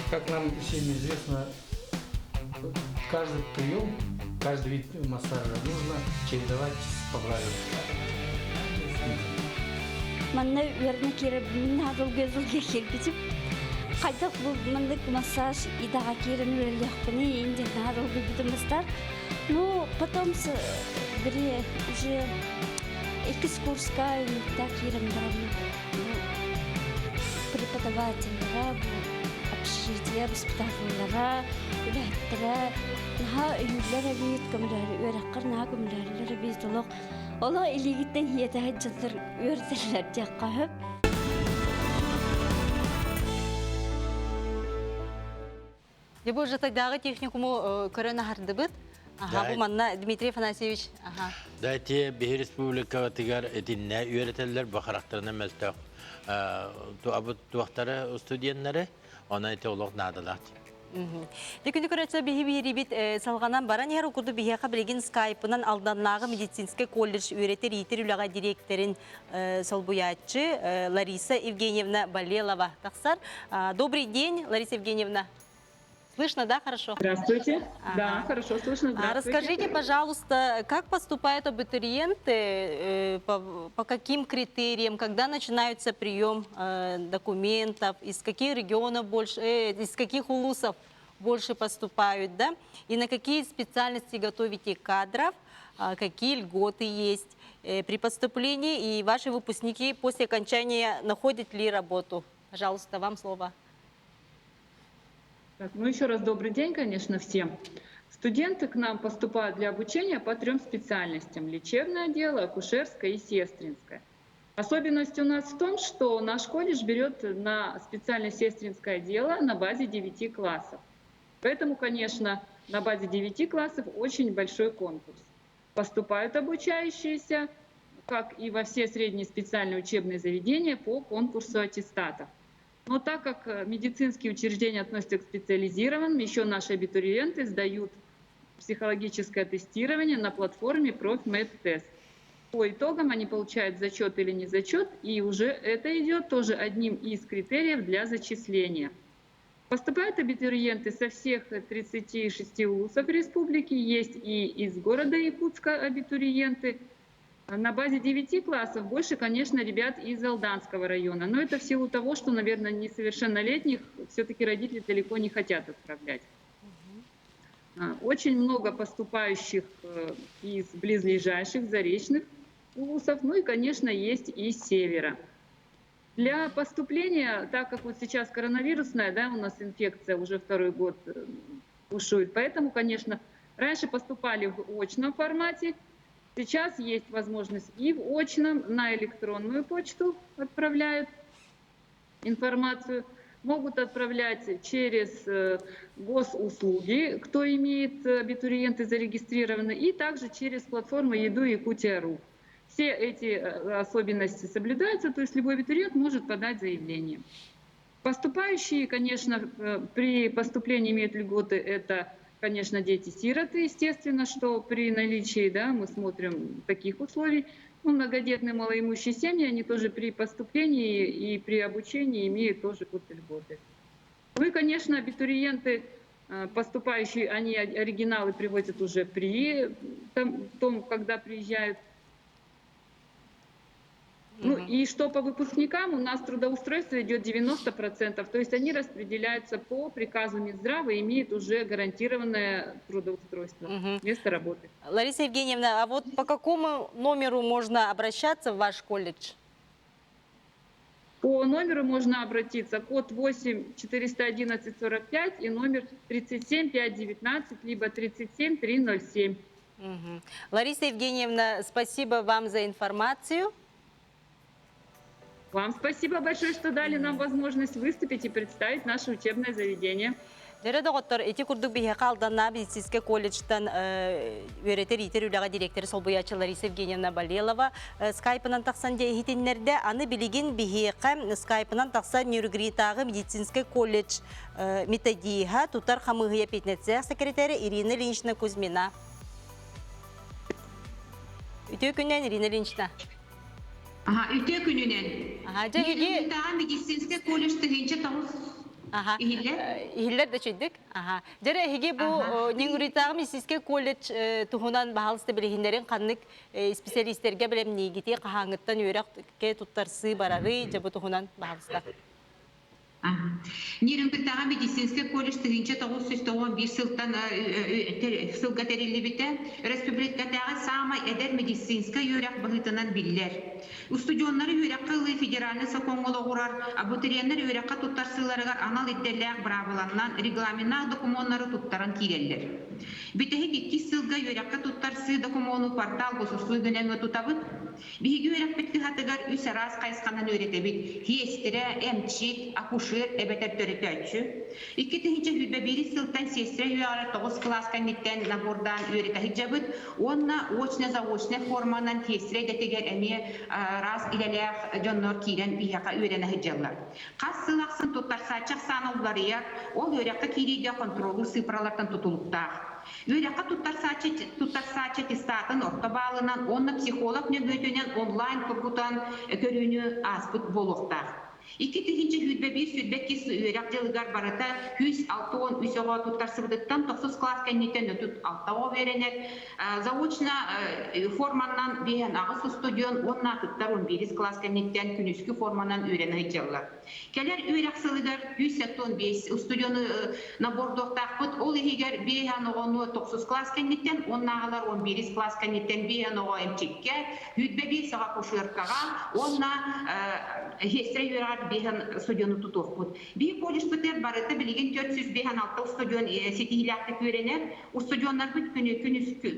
Как нам всем известно, каждый прием, каждый вид массажа нужно чередовать с поглаживанием. Манна үөрэнэ киирэрбин наадылгы сылга киирбитим. Хайдах бу маннык массаж идэҕэ киирэн үлэлиэхпиний диэн наһаа долгуйбутум быстар. Ну, потом били уже иккис курска так киирэн баран преподавателлара, бу общежитие воспитателлара, үлэһиттэрэ наһаа өйүүллэр эбит, көмөлөһөр үөрэххэр наһаа көмөлөһөллөр эбит олох олох илиигиттэн иэтэ сылдьаллар үөрэтэллэр диэххэ сөп. Дьэ бу Жатайдааҕы техникуму көрөн аһардыбыт. Аха, бу манна Дмитрий Афанасьевич. Аха. Да, ити биһи республикабытыгар итиннэ үөрэтэллэр бу харахтарынан мөлтөх туохтары студеннары, онон ити олох наадалаах. Дьэ күнү көрөччү биһи биирибит салҕанан баран иһэр курдук биһиэхэ билигин скайпынан Алданнааҕы медицинскэй колледж үөрэтэр иитэр үлэҕэ дириэктэрин солбуйааччы Лариса Евгеньевна Болелова тахсар. Добрый день, Лариса Евгеньевна. Слышно, да, хорошо? Здравствуйте. Да, хорошо слышно. Здравствуйте. Расскажите, пожалуйста, как поступают абитуриенты, по каким критериям, когда начинается прием документов, из каких регионов больше, из каких улусов больше поступают, да? И на какие специальности готовите кадров, какие льготы есть при поступлении, и ваши выпускники после окончания находят ли работу? Пожалуйста, вам слово. Так, ну еще раз добрый день, конечно, всем. Студенты к нам поступают для обучения по трем специальностям: лечебное дело, акушерское и сестринское. Особенность у нас в том, что наш колледж берет на специальное сестринское дело на базе 9 классов. Поэтому, конечно, на базе 9 классов очень большой конкурс. Поступают обучающиеся, как и во все средние специальные учебные заведения, по конкурсу аттестатов. Но так как медицинские учреждения относятся к специализированным, еще наши абитуриенты сдают психологическое тестирование на платформе «Профмедтест». По итогам они получают зачет или не зачет, и уже это идет тоже одним из критериев для зачисления. Поступают абитуриенты со всех 36 улусов республики, есть и из города Якутска абитуриенты. На базе 9 классов больше, конечно, ребят из Алданского района. Но это в силу того, что, наверное, несовершеннолетних все-таки родители далеко не хотят отправлять. Очень много поступающих из близлежащих заречных улусов, ну и, конечно, есть и с севера. Для поступления, так как вот сейчас коронавирусная, да, у нас инфекция уже второй год бушует, поэтому, конечно, раньше поступали в очном формате, сейчас есть возможность и в очном, на электронную почту отправляют информацию, могут отправлять через госуслуги, кто имеет абитуриенты зарегистрированы, и также через платформу Еду Якутия.ру. Все эти особенности соблюдаются, то есть любой абитуриент может подать заявление. Поступающие, конечно, при поступлении имеют льготы, это, конечно, дети-сироты, естественно, что при наличии, да, мы смотрим таких условий. Многодетные малоимущие семьи, они тоже при поступлении и при обучении имеют тоже льготы. И, конечно, абитуриенты, поступающие, они оригиналы привозят уже при том, когда приезжают. Ну и что по выпускникам, у нас трудоустройство идет 90%, то есть они распределяются по приказу Минздрава и имеют уже гарантированное трудоустройство, место работы. Лариса Евгеньевна, а вот по какому номеру можно обращаться в ваш колледж? По номеру можно обратиться, код 8 411 45 и номер 37 519, либо 37 307. Лариса Евгеньевна, спасибо вам за информацию. Вам спасибо большое, что дали нам возможность выступить и представить наше учебное заведение. Дөрө доҕоттор, ити курдук биһиэхэ Алданнааҕы медицинскэй колледжтан үөрэтэр иитэр үлэҕэ директор солбуйааччы Лариса Евгеньевна Болелова скайпынан тахсан дьэ иһитиннэрдэ. Аны билигин биһиэхэ скайпынан тахсан Нюргритааҕы медицинскэй колледж методиһа, тутар хамыыһыйа пятнадцать секретаря Ирина Ильинична Кузьмина. Үтүө күнүнэн, Ирина Ильинична. Аха, үтүө күнүнэн. Аха, дьэ иһиги Ньургунтааҕы медицинскэй колледж 1009 Аха. иһиллэр. Иһиллэр да үчүйдүк. Аха. Дьэрэ эһиги бу Ньургунтааҕы медицинскэй колледж туһунан баһаалыста билиһиннэрин ханнык специалистэргэ бэлэмниигити хаһааҥҥыттан үөрэх туттарсыы барарый дьэ бу туһунан баһаалыста. Нерюнгритааҕы медицинскэй колледж 1991 сылтан сылга тэриллибитэ. Өрөспүүбүлүкэтээҕи саамай эдэр медицинскэй үөрэх быһыытынан биллэр. Устудьуоннары үөрэххэ ылыы федеральнай сокуоҥҥа олоҕурар, абитуриеннар үөрэххэ туттарсыыларыгар анал ирдэллээх быраабыланнан регламеннаах докумуоннары туттаран киирэллэр. Бүтэһик иккис сылга үөрэххэ туттарсыы докумуону портал госуслугунан тутабыт. Биһиги үөрэхпит кыһатыгар үс араас хайысханан үөрэтэбит: сиэстэрэ, эмчит, акушер эбэтэр төрөтөөччү. 2021 сылтан сиэстэрэ үөрэҕэр тоҕус кылаас кэнниттэн набордаан үөрэтэ сылдьабыт уонна очно-заочнай форманан сиэстэрэ идэтигэр эмиэ араас идэлээх дьоннор киирэн биһиэхэ үөрэнэ сылдьаллар. Хас сыл ахсын туттарсааччы ахсаана уларыйар, ол үөрэххэ киириигэ хонтуруоллуур сыыппаралартан тутулуктаах. Үөрэххэ туттарсааччы туттарсааччы аттестатын орто баалынан уонна психолог нөҥүөтүнэн онлайн тургутан көрүүнү ааспыт буолуохтаах. 2021-22 үөрэх дьылыгар барыта 163 оҕо туттарсыбытыттан тохсус кылаас кэнниттэн 36 оҕо үөрэнэр. Заочно форманнан 58 устудьуон уонна атыттар 11 кылаас кэнниттэн күнүскү форманан үөрэнэ сылдьаллар. Кэлэр үөрэх сылыгар 175 устудьуону набордуохтаахпыт. Ол иһигэр 5 оҕону тохсус кылаас кэнниттэн, уоннааҕылар 11 кылаас кэнниттэн 5 оҕо эмчиккэ, 101 саҕа акушеркаҕа уонна сиэстэрэ үөрэҕэр. үөрэҕэр биэһэн студену тутуохпут. Биир колледжпытыгар барыта билигин 456 устудьуон ситиһиилээхтик үөрэнэр. Устудьуоннарбыт күнү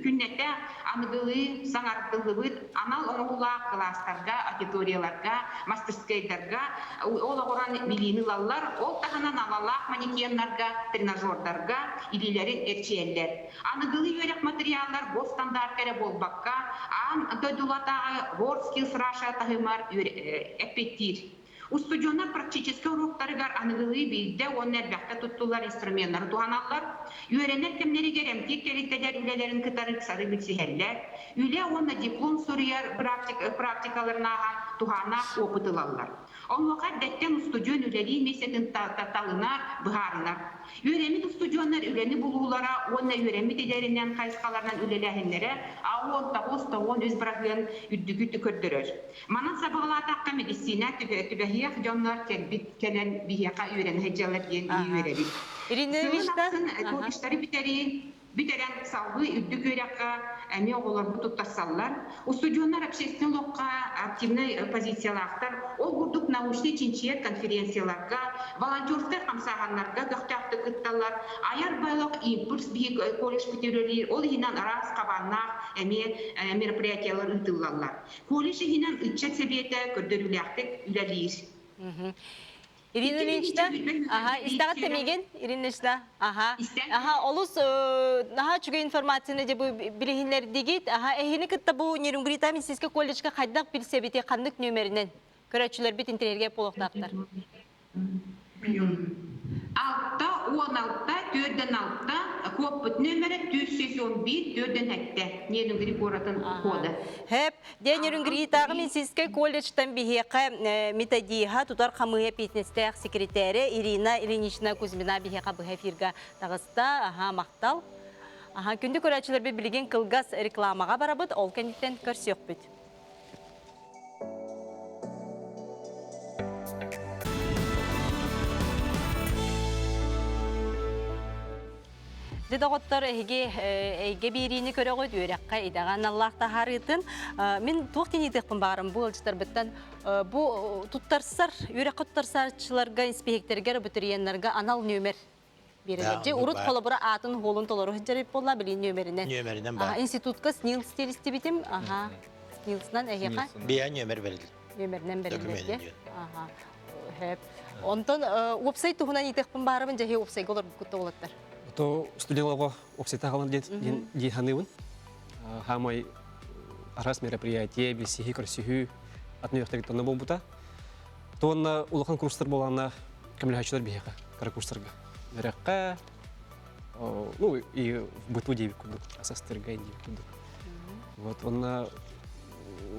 күннэтэ аныгылыы саҥардыллыбыт анал оҥоһуулаах кылаастарга, аудиторияларга, мастерскайдарга олоҕуран билиини ылаллар. Ол таһынан аналлаах манекеннарга, тренажердарга илиилэрин эрчийэллэр. Аныгылыы үөрэх материаллар госстандартка эрэ буолбакка, аан дойдулатааҕы WorldSkills Russia таһымар эппиэттиир. Устудьуоннар практическай уруоктарыгар аныгылыы биирдэ уонна элбэхтэ туттуллар инструменнары туһаналлар, үөрэнэр кэмнэригэр эмтиир тэрилтэлэр үлэлэрин кытары ыксары билсиһэллэр, үлэ уонна диплом суруйар практикаларын ааһан туһааннаах опыт ылаллар. Онуоха эрдэттэн устудьуон үлэлии миэстэтин талынар, быһаарынар. Үөрэммит устудьуоннар үлэни булуулара уонна үөрэммит идэлэринэн хайысхаларынан үлэлээһиннэрэ 69 бырыһыан үрдүгү көрдөрөр. Манан сабаҕалаатахха, медицина түбэһиэх дьоннор кэлбит кэлэн биһиэхэ үөрэнэ сылдьаллар диэн биһи үөрэбит. Ирина Сылын Ильична, ахсын колледжтары бүтэрии бүтэрэн салгыы үрдүк үөрэххэ эмиэ оҕолорбут туттарсаллар. Устудьуоннар общественнай олоххо активнай позициялаахтар. Ол курдук научнай чинчийэр конференцияларга, волонтерскай хамсааһыннарга көхтөөхтүк кытталлар. Айар бөлөх импульс биһиги колледжпыт үлэлиир, ол иһинэн араас хабааннаах эмиэ мероприятиялар ыытыллаллар. Колледж иһинэн ыччат сэбиэтэ көрдөрүүлээхтик үлэлиир. Ирина Ильинична, аха, истэҕит тэмигин, Ирина Ильинична, аха, аха, олус наһаа үчүгэй информацияны дьэ бу билиһиннэрдигит, аха, эһини кытта бу Нерюнгрита медицинскэй колледжка хайдах билсэбити, ханнык нүөмэринэн көрөөччүлэрбит интэриэһиргэ буолуохтаахтар. 66 4 6 куоппут нүөмэрэ 411 4 7 Нерюнгри куоратын кода. Хэп, Дьэ, Нерюнгритааҕы медицинскэй колледжтан биһиэхэ методиһа тутар хамыыһа эпиэтинэстээх секретарэ Ирина Ильинична Кузьмина биһиэхэ быһа эфирга таҕыста. Аха, махтал. Аха, күндү көрөөччүлэрбит билигин кылгас рекламаҕа барабыт, ол кэнниттэн көрсүөхпүт. Дьэ доҕоттор, эһиги эйгэ биэриини көрөҕүт, үөрэххэ идэҕэ аналлаах таһаарыытын. Мин туох тиниитиэхпин баарым бу ыалдьыттарбыттан бу туттарсар, үөрэххэ туттарсааччыларга, инспиэктэргэр, абитуриеннарга анал нүөмэр биэрэллэр. Дьэ, урут холобура аатын уһуолун толору сылдьар буолла, билин нүөмэринэн. Нүөмэринэн баар. Институтка СНИЛС тиэристибитим. Аха. СНИЛСнан эһиэхэ? Бия нүөмэр бэриллэр. Нүөмэринэн бэриллэр. Аха. Хөп. Онтон уопсай туһунан иитиэхпин баарыбын дьэһи уопсайга олорбуккут уолаттар. То студияларга уопсайта хаалан диэн дии саныыбын. Хаамай араас мероприятие, билсиһии, көрсүһүү атын үөрэхтэргэ буолбута. Туонна улахан курстар буолаанна көмөлөһөөччүлэр биһиэхэ, кыра курстарга. Үөрэххэ, ну и в быту диэбит курдук, асастырга диэбит курдук. Вот, онно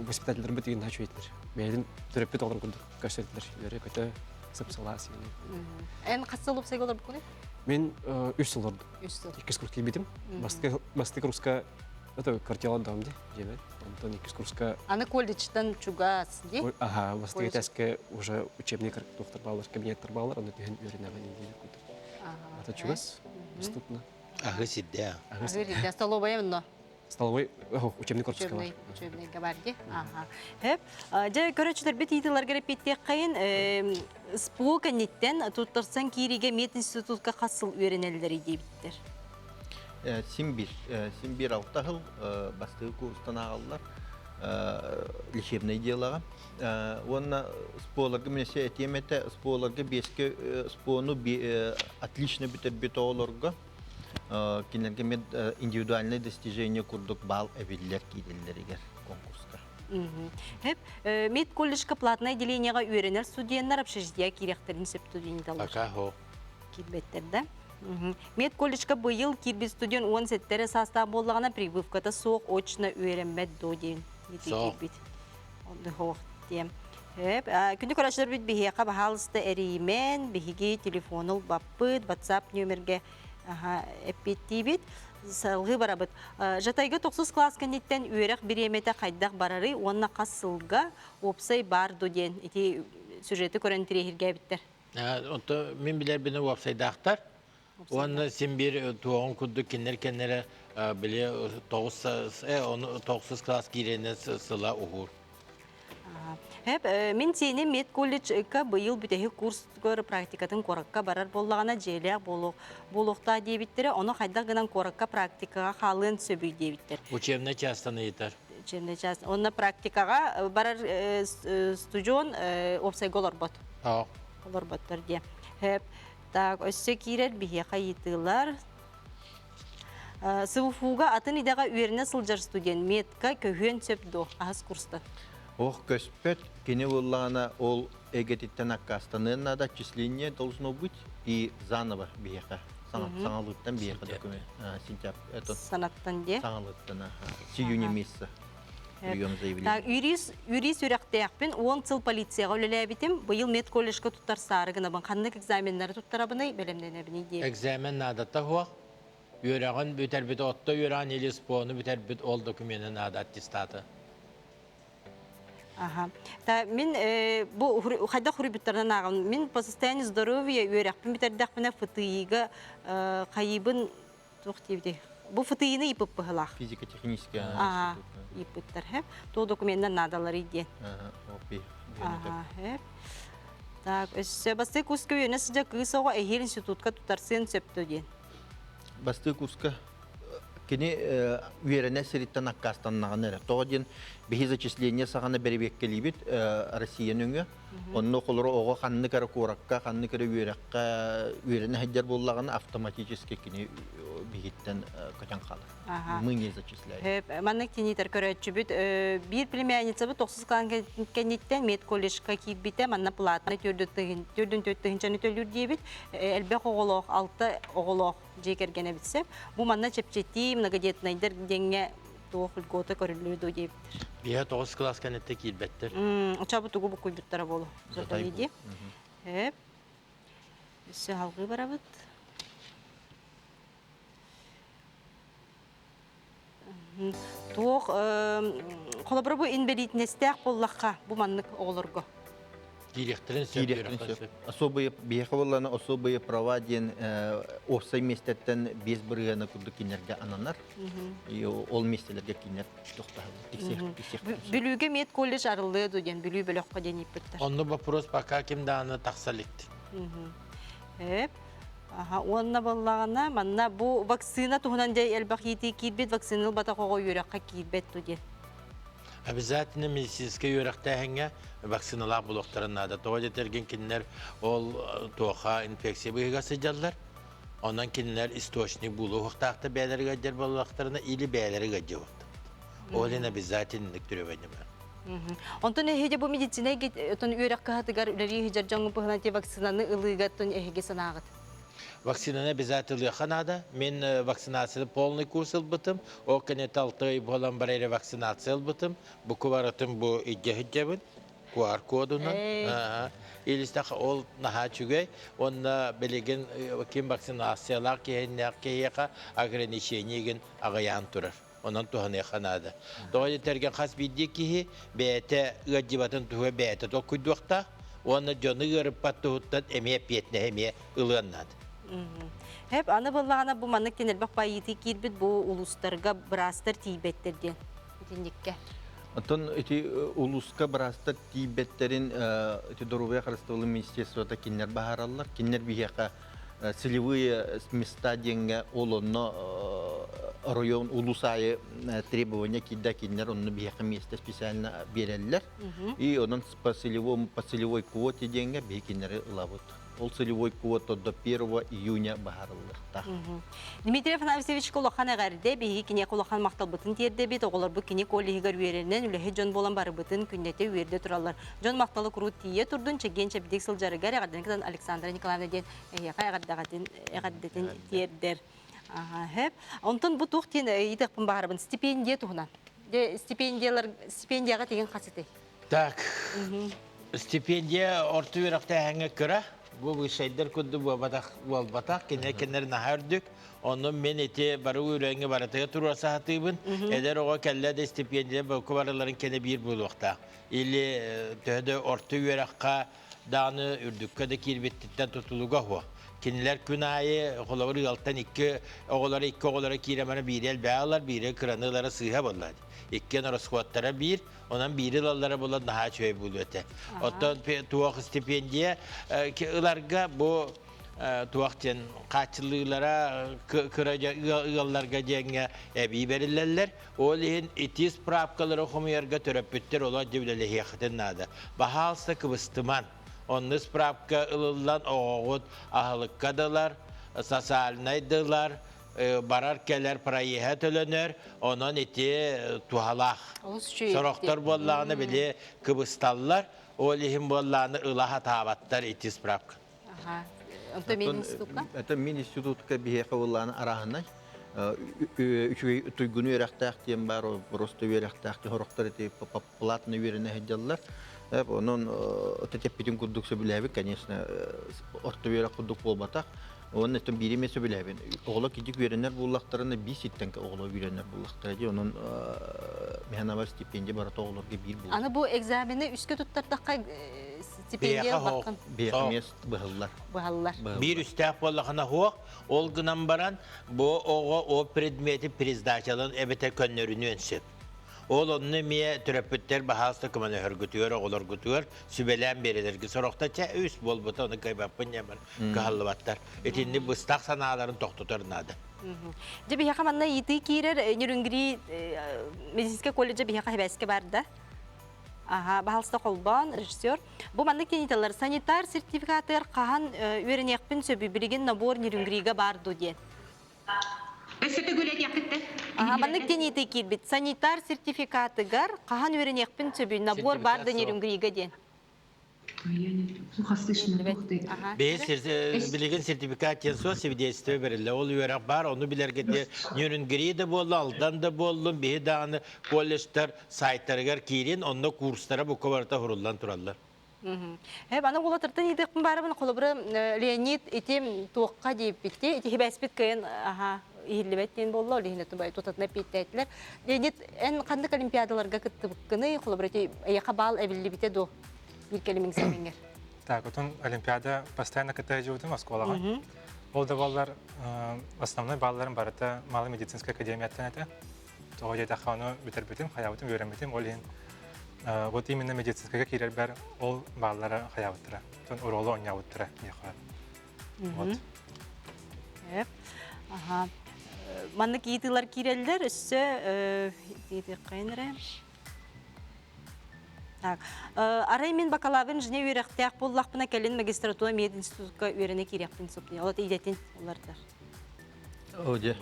воспитателлэрбит игин хачуйтер. Бэйэтин төрөппүт оҕолорун курдук көрсөтүлэр. Үөрэ-көтө, сып-сылаас. Эн хас сыл уопсайга олорбуккунуй? Мен үс сыл олордум. Үс сыл. Иккис курс киирбитим. Бастакы курска это квартира дам ди, жебет. Онтон иккис курска Аны колледжтан чугас ди? Ага, бастакы этээскэ уже учебный доктор баллар, кабинеттар баллар, аны түһэн үөрэнэҕин диир курдук. Ата чугас, доступно. Аһы сирдэ. Аһы сирдэ. Столовая онно. Столовой учебный корпуска бар. Учебныйга бар ди. Ага. Хеп. Дьэ көрөөччүлэрбит ыйытыыларга эппиэттиэххэйин. СПУ кэнниттэн туттарсан киириигэ мединститутка хас сыл үөрэнэллэрий диэбиттэр. Син бир. Син бир алта сыл бастакы курстан ааҕаллар лечебное делоҕа. Уонна СПОларга мен этиэм этэ, СПОларга биэскэ СПОну отлично бүтэрбит оҕолорго кинилэргэ мед индивидуальное достижение курдук баал эбиллэр киирэллэригэр конкурска. Хеп, мед колледжка платное отделениеға үөрэнэр студенттар общежитие киириэхтэрин сөп студентталар. Пока хо. Киирбэттэр да. Мед колледжка быйыл киирбит студент 17 саастаах буоллаҕына прививката суох очно үөрэммэт до диэн киирбит. Хоох диэн. Күндү көрөөччүлэрбит биһиэхэ баһаалыста эрийимэн, биһиги телефону ылбаппыт, WhatsApp нүөмэргэ эппиэттиибит. Салгыы барабыт. Жатайга тохсус класс кэнниттэн үөрэх бириэмэтэ хайдах барарый уонна хас сылга уопсай бар ду диэн ити сюжеты көрөн тириэһиргээбиттэр. Онто мин билэрбинэ уопсайдаахтар. Уонна син биир туоҕун курдук кинилэр кэннэрэ били тоҕус тоҕусус класс киирэнэ сыла уһуур. Хэп, мин сиэним медколледжка быйыл бүтэһик курсгар практикатын куоракка барар буоллаҕына дьиэлээх буолуохтаах диэбиттэрэ, ону хайдах гынан куоракка практикаҕа хаалыан сөбүй диэбиттэр. Учебный частан ыйытар. Учебный час. Онно практикаҕа барар студент уопсайга олорбот. Олорботтор диэ. Хэп, так, өссө киирэр биһиэхэ ыйытыылар. СВФУга атын идэҕэ үөрэнэ сылдьар студент медка көһүөн сөп дуо? Аһас курстан. Ох көспөт, кини буоллаҕына ол эгэтиттэн аккаастаныан наада, отчисление должно быть и заново биһиэхэ саҥалыттан биһиэхэ документ сентябрь это Санаттан диэ. Саҥалыттан с июня месяца прием заявления. Юрист юрист үрэхтээхпин, 10 сыл полицияҕа үлэлээбитим. Быйыл медколледжка туттарсаары гынабын. Ханнык экзаменнары туттарабыный, бэлэмнэнэбиний диэбит. Экзамен наадата суох. Үөрэҕин бүтэрбит, отто үөрэҕин или СПОну бүтэрбит ол докумена наада аттестаты. Аха. Та мин бу хайдах хуруйбуттарынан ааҕам. Мин по состоянию здоровья үөрэхпин бүтэрдэхпинэ ФТИ-га хайыыбын туох диэбитий? Бу ФТИ-ны ыйыппыһылаах. Физико-технический Аха, ыйыппыттар. Хэ. Туох докуменнар наадаларый диэн. Аха, Аха, хэ. Так, өссө бастакы курска үөрэнэ сылдьар кыыс оҕо эһиил институтка тутарсыан сөптө диэн. Бастакы курска кини үөрэнэр сириттэн аккаастаннаҕына эрэ. Тоҕо диэн биһи зачисление саҕана бэрэбиэккэлиибит Россия нөҥүө. Онно холоро оҕо ханнык эрэ куоракка, ханнык эрэ үөрэххэ үөрэнэ сылдьар буоллаҕына автоматически кини биһиттэн көтөн хаалар. Мы не зачисляем. Маннык тинитер көрөөччүбүт биир племянницабыт тохсус кылаан кэнниттэн медколледжка киирбитэ манна платный төрдүн төрт тыһынчаны төлүүр диэбит элбэх оҕолоох алта оҕолоох дьиэ кэргэн эбитсэ бу манна чэпчэтии многодетнайдар диэҥҥэ туох льгота көрүллүө дуо диэбиттэр. Биһэ тоҕус кылаас кэнниттэн киирбэттэр. Оччо тугу буккуйбуттара буолу. Дии. Өссө салгыы барабыт. Туох холобура бу инбэлиитинэстээх буоллахха бу маннык оҕолорго Киириэхтэрин сөп, Киириэхтэрин сөп. Особые биһиэхэ буоллаҕына особые права диэн уопсай миэстэттэн 5 бырыһыана курдук кинилэргэ ананар. И ол миэстэлэргэ кинилэр тохтоһоллор, тиксиэх. Бүлүүгэ медколледж арыллыа дуо диэн Бүлүү бөлөххө диэн ыйыппыттар. Онно вопрос пока ким даҕаны тахса илик. Эп. Аха, уонна буоллаҕына, манна бу вакцина туһунан дьэ элбэх иитии киирбит, вакцина ылбатах оҕо үөрэххэ киирбэт дуу диэн. Обязательно медицинскэй үөрэхтээһиҥҥэ вакциналаах буолуохтарын наада. Тоҕо диэтэргин кинилэр ол туоха инфекция быыһыгар сылдьаллар. Онон кинилэр источник буолуохтаахтар бэйэлэригэр ыалдьар буоллахтарына или бэйэлэригэр ыалдьыбыттар. Ол иһин обязательно требование бар. Онтон эһиги бу медицина отон үөрэх кыһатыгар үлэлии сылдьар дьоҥҥо быһынан те вакцинаны ылыыга оттон эһиги санааҕыт? Вакцинаны обязательно ылыахха наада. Мин вакцинацияны полный курс ылбытым. Ол кэнниттэн 6 ый буолан баран эрэ вакцинация ылбытым. Бу кубарытым бу илдьэ сылдьабын. QR кодунан. Илистэх ол наһаа үчүгэй. Уонна билигин ким вакцинациялаах киһиннээх киһиэхэ ограничение аҕыйаан турар. Онон туһаныахха наада. Тоҕо диэтэргэ хас биирдии киһи бэйэтэ ыалдьыбатын туһугар бэйэтэ толкуйдуохтаах уонна дьону ыарыппат туһуттан эмиэ эппиэтинэһи эмиэ ылыан наада. Хэп, аны буоллаҕына бу маннык диэн элбэх байыытыы киирбит бу улуустарга быраастар тиийбэттэр диэн итинниккэ. Оттон ити улууска быраастар тиийбэттэрин ити доруобуйа харыстабылын министерствота кинилэр баһаараллар. Кинилэр биһиэхэ целевые места диэҥҥэ ол онно оройуон улуус аайы требования киирдэ кинилэр онно биһиэхэ миэстэ специально биэрэллэр. И онон по целевому по целевой квоте диэҥҥэ биһи кинилэри ылабыт. Ол целевой квота до 1 июня баһарыллыахтаах. Дмитрий Афанасьевич улахан эҕэрдэ, биһиги киниэхэ улахан махталбытын тиэрдэбит, оҕолорбут кини коллеһыгар үөрэнэн, үлэһит дьон буолан барыбытын күннэтэ үөрдэ тураллар. Дьон махталы куруут тиийэ турдун, чэгиэн чэбдик сылдьарыгар эҕэрдэни кытан Александра Николаевна диэн эһиэхэ эҕэрдэҕитин эҕэрдэтин тиэрдэр. Аха, Онтон бу туох диэн ыйытыахпын баҕарабын, стипендия туһунан. Дьэ, стипендиялар, стипендияҕа тигин хас этэй? Так, стипендия орто үөрэхтээһиҥҥэ кыра. Бу высшайдар курдук буолбатах, буолбатах. Кинилэр кинилэр наһаа үрдүк. Онон мен ити бары үөрэҥҥэ барытыга туруорса сатыыбын. Эдэр оҕо кэллэ да стипендия бокку барыларын кэнэ биир буолуохтаах. Или төһө да орто үөрэххэ даҕаны үрдүккэ да киирбиттиттэн тутулуга суох. Кинилэр күн аайы холобур ыалтан икки оҕолоро икки оҕолоро киирэн баран биири элбэҕи ылар, биири кыраны ылара сыыһа буолла. Иккиэн ороскуоттара биир, онон биири ылаллара буолан наһаа үчүгэй буолуо этэ. Оттон туох стипендия ыларга бу туох диэн хааччыллыылара кыра ыалларга диэҥҥэ эбии бэриллэллэр. Ол иһин ити справкалары хомуйарга төрөппүттэр олох дьэ үлэлэһиэххитин наада. Баһаалыста кыбыстыман. Онно справка ылыллан оҕоҕут аһылыкка да ылар, социальнай да ылар, барар-кэлэр проеһа төлөнөр, онон ити туһалаах. Сорохтор буоллаҕына били кыбысталлар, ол иһин буоллаҕына ыла сатаабаттар ити справка. Онто мин институтка? Это мин институтка биһиэхэ буоллаҕына арааһынай. Үчүгэй туйгуну үөрэхтээх диэн баар, просто үөрэхтээх сорохтор ити платно үөрэнэ сылдьаллар. Онон тэппитин курдук сөбүлээбит, конечно, орто үөрэх курдук буолбатах. Уонна өттөн биири эмиэ сөбүлээбин. Оҕолор кидик үөрэнэр буоллахтарына, биир ситтэн оҕолор үөрэнэр буоллахтара дии. Онон механабар стипендия барыта оҕолорго биир буолар. Аны бу экзамены үскэ туттардахха стипендия ылбаккын. Биэхэ эмиэ быһыллар. Быһаллар. Биир үстээх буоллахына суох, ол гынан баран бу оҕо ол предмети пересдачалан эбэтэр көннөрүнүөн сөп. Ол онно эмиэ төрөппүттэр баһаалыста көмөлөһөргүтүгэр, оҕолоргутугар сүбэлээн биэрэлэргэ сорохто чэ үс буолбута ону кыайбаппын диэн кыһаллыбаттар. Итинник быстах санааларын тохтотор наада. Дьэ биһиэхэ манна ыйытыы киирэр Нерюнгри медицинскэй колледжа биһиэхэ хэбээскэ бар да? Аха, баһалыста холбоон, режиссер. Бу маннык тиэнитэлэр санитар сертификатыгар хаһан үөрэниэхпин сөбүй билигин набор Нерюнгрига бар ду диэн. Өссө төгүл этиэххиттэн. Аха, маннык тиэниитэ киирбит. Санитар сертификатыгар хаһан үөрэниэхпин сөбүй набор бар да Нерюнгрига диэн. Плохо слышно, Бэйэ билигин сертификат диэн суох свидетельство бэриллэ. Ол үөрэх бар, ону билэргэ де Нерюнгри да буолла, Алдан да буоллун, биһи даҕаны колледжтар сайтарыгар киирин, онно курстара бука барыта хуруллан тураллар. Э, аны уолаттартан ыйдыахпын баарабын, холобура, Леонид ити туохха диэбитти, ити хибээспит кыайан аха иһиллибэт диэн буолла, ол иһин тутатына эппиэттээтилэр. Леонид, эн ханнык олимпиадаларга кыттыбыккыный, холобура, ити эйиэхэ баал эбиллибитэ дуо биир кэлимиҥ сэмэҥҥэр? Так, отон олимпиада постоянно кытта дьыбытым оскуолаҕа. Ол да буоллар основной балларым барыта Малый медицинская академияттан этэ. Тоҕо диэтэххэ, ону бүтэрбитим, хайаабытым, үөрэммитим. Ол иһин вот именно медицинскайга киирэрбэр ол бааллара хайаабыттара. Оттон уруолу оонньообуттара миэхэ. Вот. Аха. Маннык ыйытыылар киирэллэр, өссө ыйытыаххайын эрэ. Так. Арай мин бакалавр инженер үөрэхтээх буоллахпына кэлин магистратура мединститутка үөрэнэ киириэхпин сөп. Ол идэтин улардар. О, дьэ.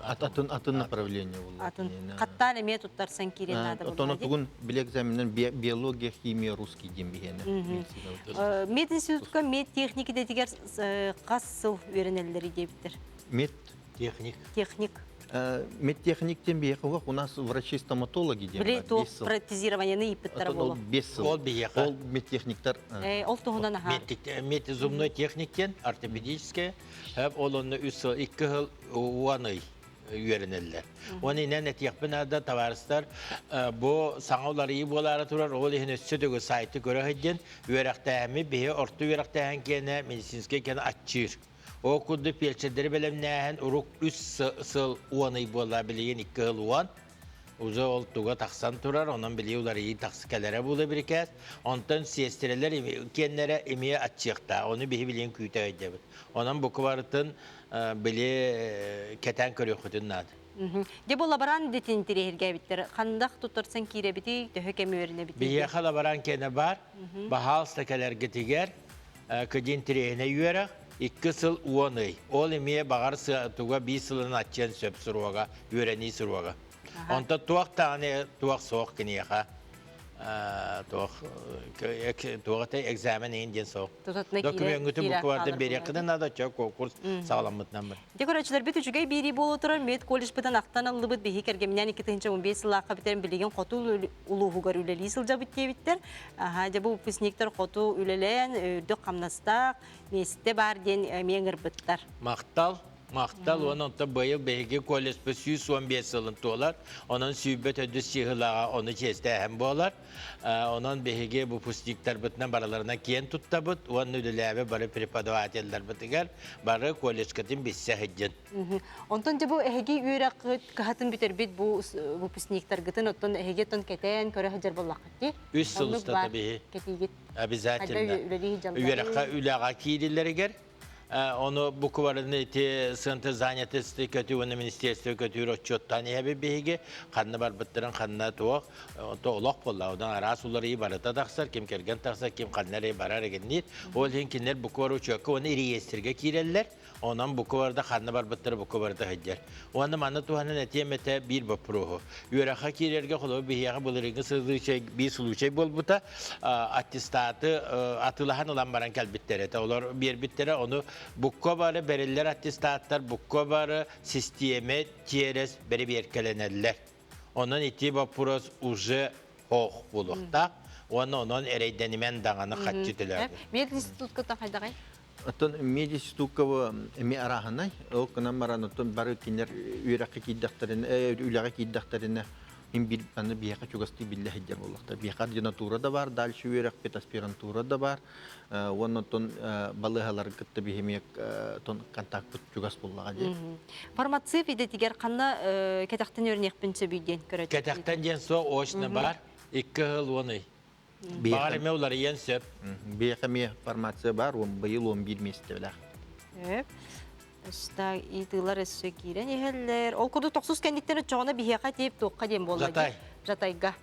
Атын атын направление буолла. Атын. Хаттаан эмиэ туттарсан киирэн наада буолла. Отоно тугун били экзаменнан биология, химия, русский диэн биһиэнэ. Мединститутка медтехник идэтигэр хас сыл үөрэнэллэр диэбиттэр. Мед техник. Техник. Медтехник диэн биһиэхэ у нас врачи-стоматологи диэн Били туох протезированиены ииппиттэрэ буолуо. Бес сыл. Ол биһиэхэ. Ол медтехниктар. Ол туһунан аха. Мед зубной техник диэн ортопедическая Ол онно үс сыл, икки сыл уон ый үөрэнэллэр. Уон инэн этиэхпин наада, табаарыстар, бу саҥа уларыйыы буолаары турар, ол иһин өссө төгүл сайты көрө сылдьан, үөрэхтээһиммит биһи орто үөрэхтээһин киэнэ, медицинскэй киэнэ аччыыр. Ол курдук фельдшердэри бэлэмнээһин урук үс сыл уон ый буолла, билигин икки сыл уон. Уже ол туга тахсан турар, онон били уларыйыы тахсы кэлэрэ буола бирикээс. Онтон сиэстэрэлэр киэннэрэ эмиэ аччыахтаах. Ону биһи билигин күүтэ өйдөбүт. Онон бука барытын били кэтээн көрүөххүтүн наада. Дьэ бу лабараан дитин интириэһиргээбиттэр. Хандах туттарсан киирэбитий, төһө кэм үөрэнэбитий? Биһиэхэ лабараан киэнэ бар. Баһаалыста кэлэргитигэр кыдьын тириэһинэ үөрэх, икки сыл уон ый. Ол эмиэ баҕар туга биир сылын аччыан сөп суруога, үөрэнии суруога. Онто туох даҕаны туох суох киниэхэ туох туох этэй экзамен иһин диэн суох. Докумуоҥҥутун буквардан биэриэххитин наада, чө конкурс саҕаламмытынан бар. Дьэ көрөөччүлэрбит үчүгэй биэрии буола турар мед колледжпытын ахтан ыллыбыт биһи кэргэминээн 2015 сыллаахха бүтэн билигин хоту улууһугар үлэлии сылдьабыт диэбиттэр. Аха, дьэ бу выпускниктар хоту үлэлээн үрдүк хамнастаах миэстэ баар диэн эмиэ ыҥырбыттар. Махтал. Махтал, уонна онтон быйыл биһиги колледжпыт 115 сылын туолар, онон сүүрбэ төрдүс чыыһылаҕа ону чиэстээһин буолар. Онон биһиги выпускниктарбытынан барыларынан киэн туттабыт уонна үлэлээбит бары преподавателларбытыгар бары колледжкытын билсэ сылдьын. Онтон дьэ бу эһиги үөрэххит кыһатын бүтэрбит бу выпускниктаргытын оттон эһиги оттон кэтээн көрө сылдьар буоллаххыт дии? Үс сыл устата биһи кэтиигит. Обязательно. Үөрэххэ үлэҕэ киирилэригэр Ону буквально ити Центр занятости көтүү уонна министерство көтүүр отчуоттаан иһэбит биһиги. Ханна барбыттарын ханна туох, то олох буолла. Онон араас уларыйыы барыта тахсар, ким кэргэн тахсар, ким ханна эрэ барар эгинниир. Ол иһин кинилэр буквар учуокка уонна реестргэ киирэллэр. Онон букварда ханна барбыттара бука барыта сылдьар. Уонна манна туһанан этиэм этэ биир боппуруоһу. Үөрэххэ киирэргэ холобур биһиэхэ былырыыҥҥы случай биир случай буолбута. Аттестаты атыылаһан ылан баран кэлбиттэр этэ. Олор биэрбиттэрэ ону букка бары бэриллэр аттестаттар букка бары систиэмэ тиэрэс бэрэбиэркэлэнэллэр. Онон ити боппуруос уже ох буолуохтаах. Уонна онон эрэйдэнимэн даҕаны хаччы төлөөбүт. Мединститутка хайдаҕай? Оттон мединститукка эмиэ арааһынай. Ол гынан баран оттон бары кинилэр үөрэххэ киирдэхтэринэ, үлэҕэ киирдэхтэринэ мин биир аны биһиэхэ чугастыы биллэ сылдьар буоллахтар. Биһиэхэ ординатура да баар, дальше үөрэхпит аспирантура да баар. Уонна оттон балыыһалары кытта биһи эмиэ контакпыт чугас буоллаҕа дии. Фармацевт идэтигэр ханна кэтэхтэн үөрэниэхпин сөбүй диэн көрөт. Кэтэхтэн диэн суох очно бар. Икки сыл уон ый. Баҕар эмиэ уларыйыан сөп. Биэхэ эмиэ фармация бар, быйыл 11 миэстэлээх. Сөп. Өста ыытыылар өссө киирэн иһэллэр. Ол курдук тохсус кэнниттэн оччоҕуна биһиэхэ тиип туохха диэн буолла Жатай. Жатайга.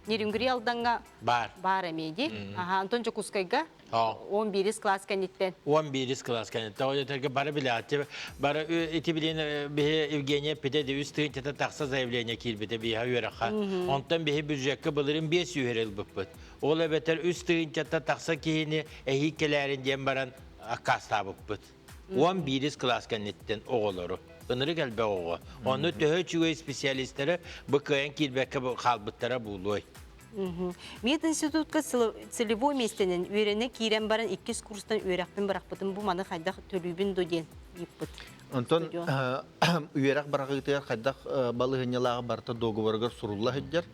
Нерюнгри Алдаҥҥа Бар. Бар эмиэ дии. Аха, Антон Дьокуускайга 11 класс кэнниттэн. 11 класс кэнниттэн. Ол этэргэ бары билээччи. Бары ити билин биһи Евгения эппитэ де үс тыһыынчата тахса заявление киирбитэ биһи үөрэххэ. Онтон биһи бюджекка былырын 5 үһэр ылбыппыт. Ол эбэтэр үс тыһыынчата тахса киһини эһиил кэлээрин диэн баран аккаастаабыппыт. 11 класс кэнниттэн оҕолору. Ынырык элбэх оҕо. Онно төһө үчүгэй специалистары бу кыайан киирбэккэ хаалбыттара буолуой. Мединститутка целевой миэстэнэн үөрэнэ киирэн баран иккис курстан үөрэхпин бырахпытым бу маны хайдах төлүүбүн ду диэн ыйыппыт. Онтон үөрэх быраҕыытыгар хайдах балаһыанньалааҕы барыта договорыгар сурулла сылдьар,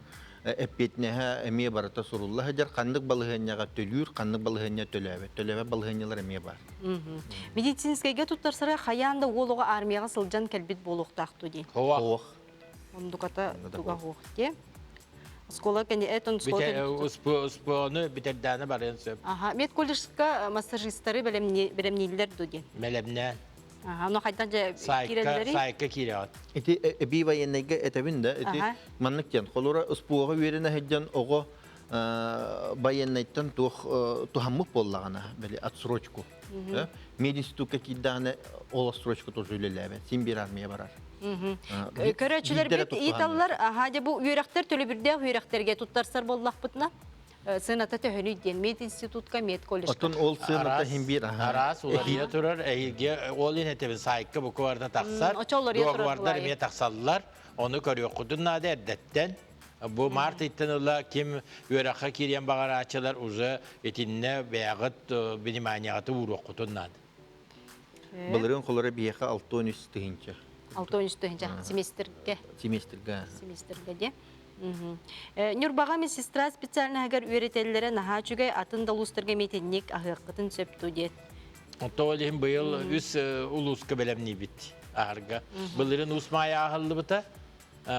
эппиэтинэһэ эмиэ барыта сурулла сылдьар, ханнык балаһыанньаҕа төлүүр, ханнык балаһыанньа төлөөбөт, төлөөбөт балаһыанньалар эмиэ баар. Медицинскэйгэ туттарсара хайаан да уол оҕо армияҕа сылдьан кэлбит буолуохтаах дуу диэн. Хоох. Ондуката туга хоох диэ. Оскуола кэнни этон оскуола Успуону бүтэрдээнэ барыан сөп. Аха, медколледжка массажистары бэлэмнииллэр ду диэн. Бэлэмнээн. Аха, ону хайдан же киирэллэри? Сайка киирэҕит. Ити эбии военнайга этэбин да, ити маннык диэн. Холура успуоҕа үөрэнэ сылдьан оҕо военнайтан туох туһаммыт буоллаҕына, били отсрочку. Мединститутка киирдэҕинэ ол отсрочка тоже үлэлээбэт, син биир армия барар. Көрөөччүлэрбит ыйыталлар, аха дьэ бу үөрэхтэр төлөбүрдээх үөрэхтэргэ туттарсар буоллахпытына, сыаната төһөнүй диэн мединститутка, медколледжка. Оттон ол сыаната иһин биир араас уларыйа турар, эһиги ол иһин этэбин сайтка букварда тахсар, договордар эмиэ тахсаллар, ону көрүөххүтүн наада эрдэттэн. Бу март ыйтан ыла ким үөрэххэ киириэн баҕарааччылар уже итиннэ бэйэҕит вниманияҕыты ууруоххутун наада. Былырыын холоро биһиэхэ 63 тыһыынча. 63 тыһыынча семестргэ. Семестргэ. Семестргэ диэ. Ньурбаҕа медсестра специальноһыгар үөрэтэллэрэ наһаа үчүгэй, атын да улуустарга митинник аһыаххытын сөп дуу диэн. Оттон ол иһин быйыл үс улууска бэлэмниибит аһарга. Былырыын Уус Маайа аһыллыбыта.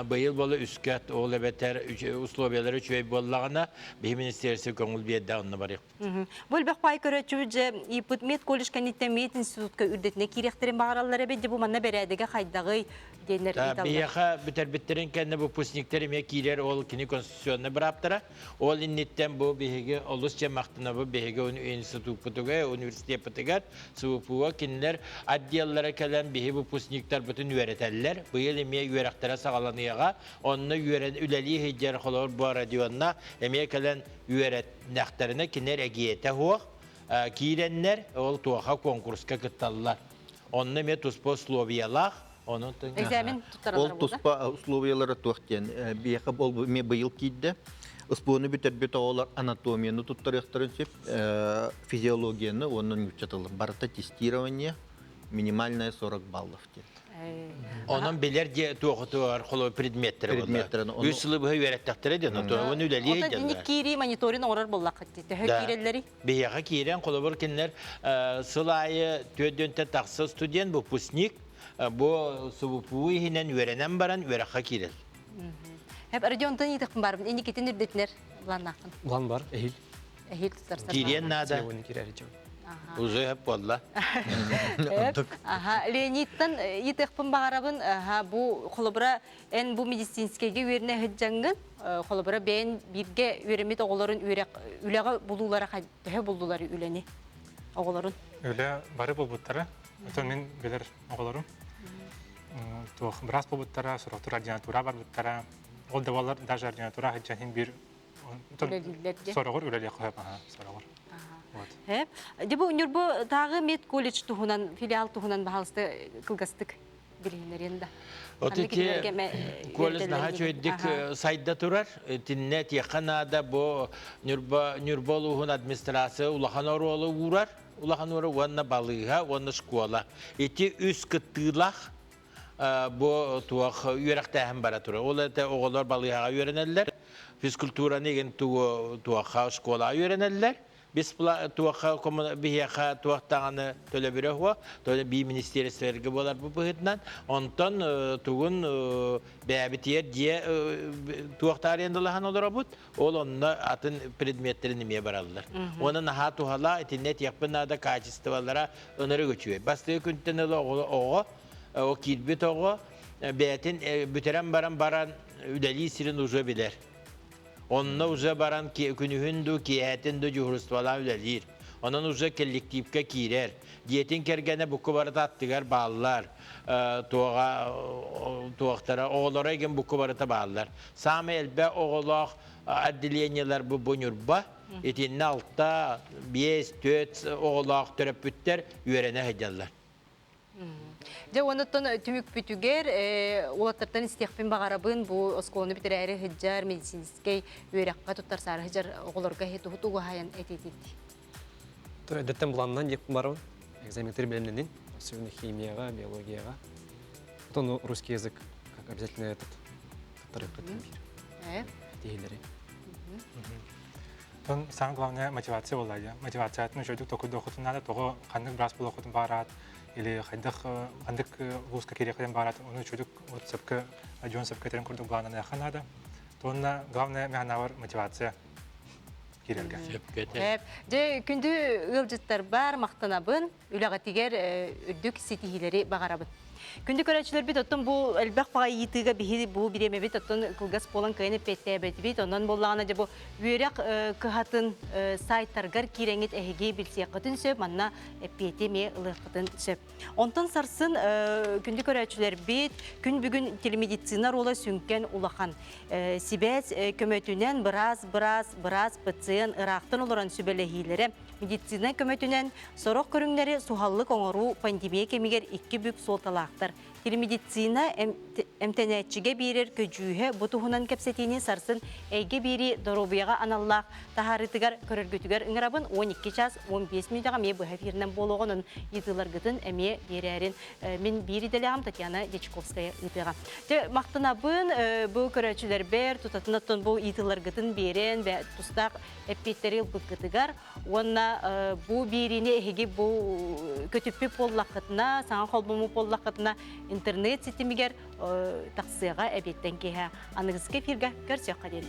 Быйыл бола үскэ ол эбэтэр условиялары үчүгэй буоллаҕына, биһи министерство көҥүл биэрдэ онно барыахпыт. Бу элбэх паай көрөөччүбүт дьэ ииппит медколледж кэнниттэн мединститутка үрдэтинэ киириэхтэрин баҕараллар эбит дьэ бу манна бэрээдэгэ хайдаҕый диэннэр ыйыталлар. Биһиэхэ бүтэрбиттэрин кэннэ выпускниктар эмиэ киирэр ол кини конституционнай бырааптара. Ол инниттэн бу биһиги олус дьэ махтанабыт биһиги институппутугар, университеппытыгар, СВПУ-га кинилэр отделлара кэлэн биһи выпускниктарбытын үөрэтэллэр. Быйыл эмиэ үөрэхтэрэ саҕаланыаҕа. Онно үөрэн үлэлии сылдьар холобур бу Родионна эмиэ кэлэн үөрэтнэхтэринэ кинилэр эгиэтэ суох киирэннэр ол туоха конкурска кытталлар. Онно эмиэ туспа условиялаах, онон Экзамен туттараллар Ол туспа условиялара туох диэн, биһиэхэ ол эмиэ быйыл киирдэ. СПО-ну бүтэрбит оҕолор анатомияны туттарыахтарын сөп, физиологияны уонна нуучча тылын. Барыта тестирование. Минимальная 40 баллов диэн. Онон билэр дьиэ туохутугар холо предметтері Предметтері, болла. Үс сылы быһа үөрэттахтара диэн, отуон үлэлии Ота дини дьаллар. киирии мониторинг оҥорор буоллаххыт дии. Төһө Да. киирэллэрий? Биһиэхэ киирэн холобур кинилэр сыл аайы түөрт тахса студент, выпускник бу СВПУ иһинэн үөрэнэн баран үөрэххэ киирэр. Хеп Родионтан ыйытыахпын баарбын. Инникитин үрдэтинэр планнааххын. План бар, эһил. Эһил тутарсар. Киириэн наада. Киирэр дьон. Узу хөп буолла. Аха, Леонидтан ыйытыахпын баҕарабын. Аха, бу холобура эн бу медицинскэйгэ үөрэнэ сылдьаҥҥын, холобура бэйэн бииргэ үөрэммит оҕолорун үөрэх үлэҕэ булуулара төһө булдулар үлэни оҕолорун? Үлэ бары булбуттара. Отон мин билэр оҕолорум. Туох быраас булбуттара, сорохтор ординатура барбыттара. Ол да буоллар даже ординатура сылдьан биир Үлэлииллэр сороҕор үлэлиэх хөп, сороҕор. Вот. Дьэ бу Ньурбу тааҕы медколледж туһунан, филиал туһунан баһаалыста кылгастык билиһиннэриэн да. Вот ити колледж наһаа үчүгэйдик сайда турар. Итиннэ тиэххэ наада бу Ньурба Ньурба улууһун администрация улахан оруолу уурар. Улахан уурар уонна балыыһа уонна школа. Ити үс кыттыылаах бу туох үөрэхтээһин бара турар. Ол это оҕолор балыыһаҕа үөрэнэллэр. Физкультураны игин туохха школаҕа үөрэнэллэр. Туохха биһиэхэ туох даҕаны төлөбүрэ суох, то бии министиэристибэлэргэ буолар бу быһыытынан. Онтон тугун бэйэбитигэр дьиэ туох таарыйан олоробут, ол онно атын предметтэрин эмиэ бараллар. Уонна наһаа туһалаах, итиннэ этиэхпин наада качестволара ынырык үчүгэй. Бастакы күнтэн ыла оҕо, о киирбит оҕо бэйэтин бүтэрэн баран баран үлэлии сирин уже билэр. Онно уже баран күнүһүн ду, киэһэтин ду дьуһурустубалаан үлэлиир. Онон уже коллективка киирэр. Дьиэтин кэргэнэ букку барыта аттыгар бааллар. Туоҕа туохтара оҕолоро эгин букку барыта бааллар. Саамай элбэх оҕолоох отделениелар бу бу Ньурба. Итиннэ алта, биэс, түөрт оҕолоох төрөппүттэр үөрэнэ сылдьаллар. Дьэ, онуттан түмүкпүтүгэр уолаттартан истиэхпин баҕарабын бу оскуоланы бүтэрээри сылдьар медицинскэй үөрэххэ туттарсаары сылдьар оҕолорго тугу тугуһайан этитит? Эдэттэн буланнан диэк барабын. Экзаменнары бэлэмнэнин, особенно химияҕа, биологияҕа. Потом русский язык как обязательно этот туттарыахха биир. Тиһилери. Тон самое главное мотивация буолла дии. Мотивациятын үчүгэйдик токуйдуоххутун наада, тоҕо ханнык быраас буолуоххутун баараат или хайдах ханнык вузка киириэххитин баараат, ону үчүгэйдик вот сөпкө дьон сөпкө этэрин курдук былааннаныахха наада. Туонна главное мин мотивация киирэргэ. Сөпкө Дьэ, күндү ыалдьыттарбар махтанабын, үлэҕитигэр үрдүк ситиһиилэри баҕарабын. Күндү көрөөччүлэрбит, оттон бу элбэх баҕа ыйытыыга биһи бу бириэмэбит оттон кылгас буолан кыайан эппиэттээбэтибит. Онон буоллаҕына дьэ бу үөрэх кыһатын сайтаргар киирэҥҥит эһиги билсиэххитин сөп, манна эппиэти эмиэ ылыаххытын сөп. Онтон сарсын күндү көрөөччүлэрбит, күн бүгүн телемедицина оруола сүҥкэн улахан. Сибээс көмөтүнэн быраас, быраас, быраас, пациент ыраахтан олорон сүбэлэһиилэрэ медицина көмөтүнэн сорох көрүҥнэри суһаллык оҥоруу пандемия кэмигэр икки бүк суолталаахтар. Телемедицина эмтэнээччигэ биэрэр көдьүүһэ бу туһунан кэпсэтиини сарсын эйгэ биэрии доруобуйаҕа аналлаах таһаарыытыгар көрөргүтүгэр ыҥырабын 12 час 15 мүнүүтэҕэ эмиэ быһа эфиринэн буолуоҕун ыйытыыларгытын эмиэ биэрээрин мин биир идэлээҕим Татьяна Дьячковская ыытыаҕа. Дьэ, махтанабын бу көрөөччүлэрбэр тутатына оттон бу ыйытыыларгытын биэрэн тустаах эппиэттэри ылбыккытыгар уонна бу биэриини эһиги бу көтүппүт буоллаххытына, саҥа холбоммут буоллаххытына интернет ситимигэр тахсыаҕа эбиэттэн киэһэ аныгыскы эфиргэ көрсүөххэ диэн.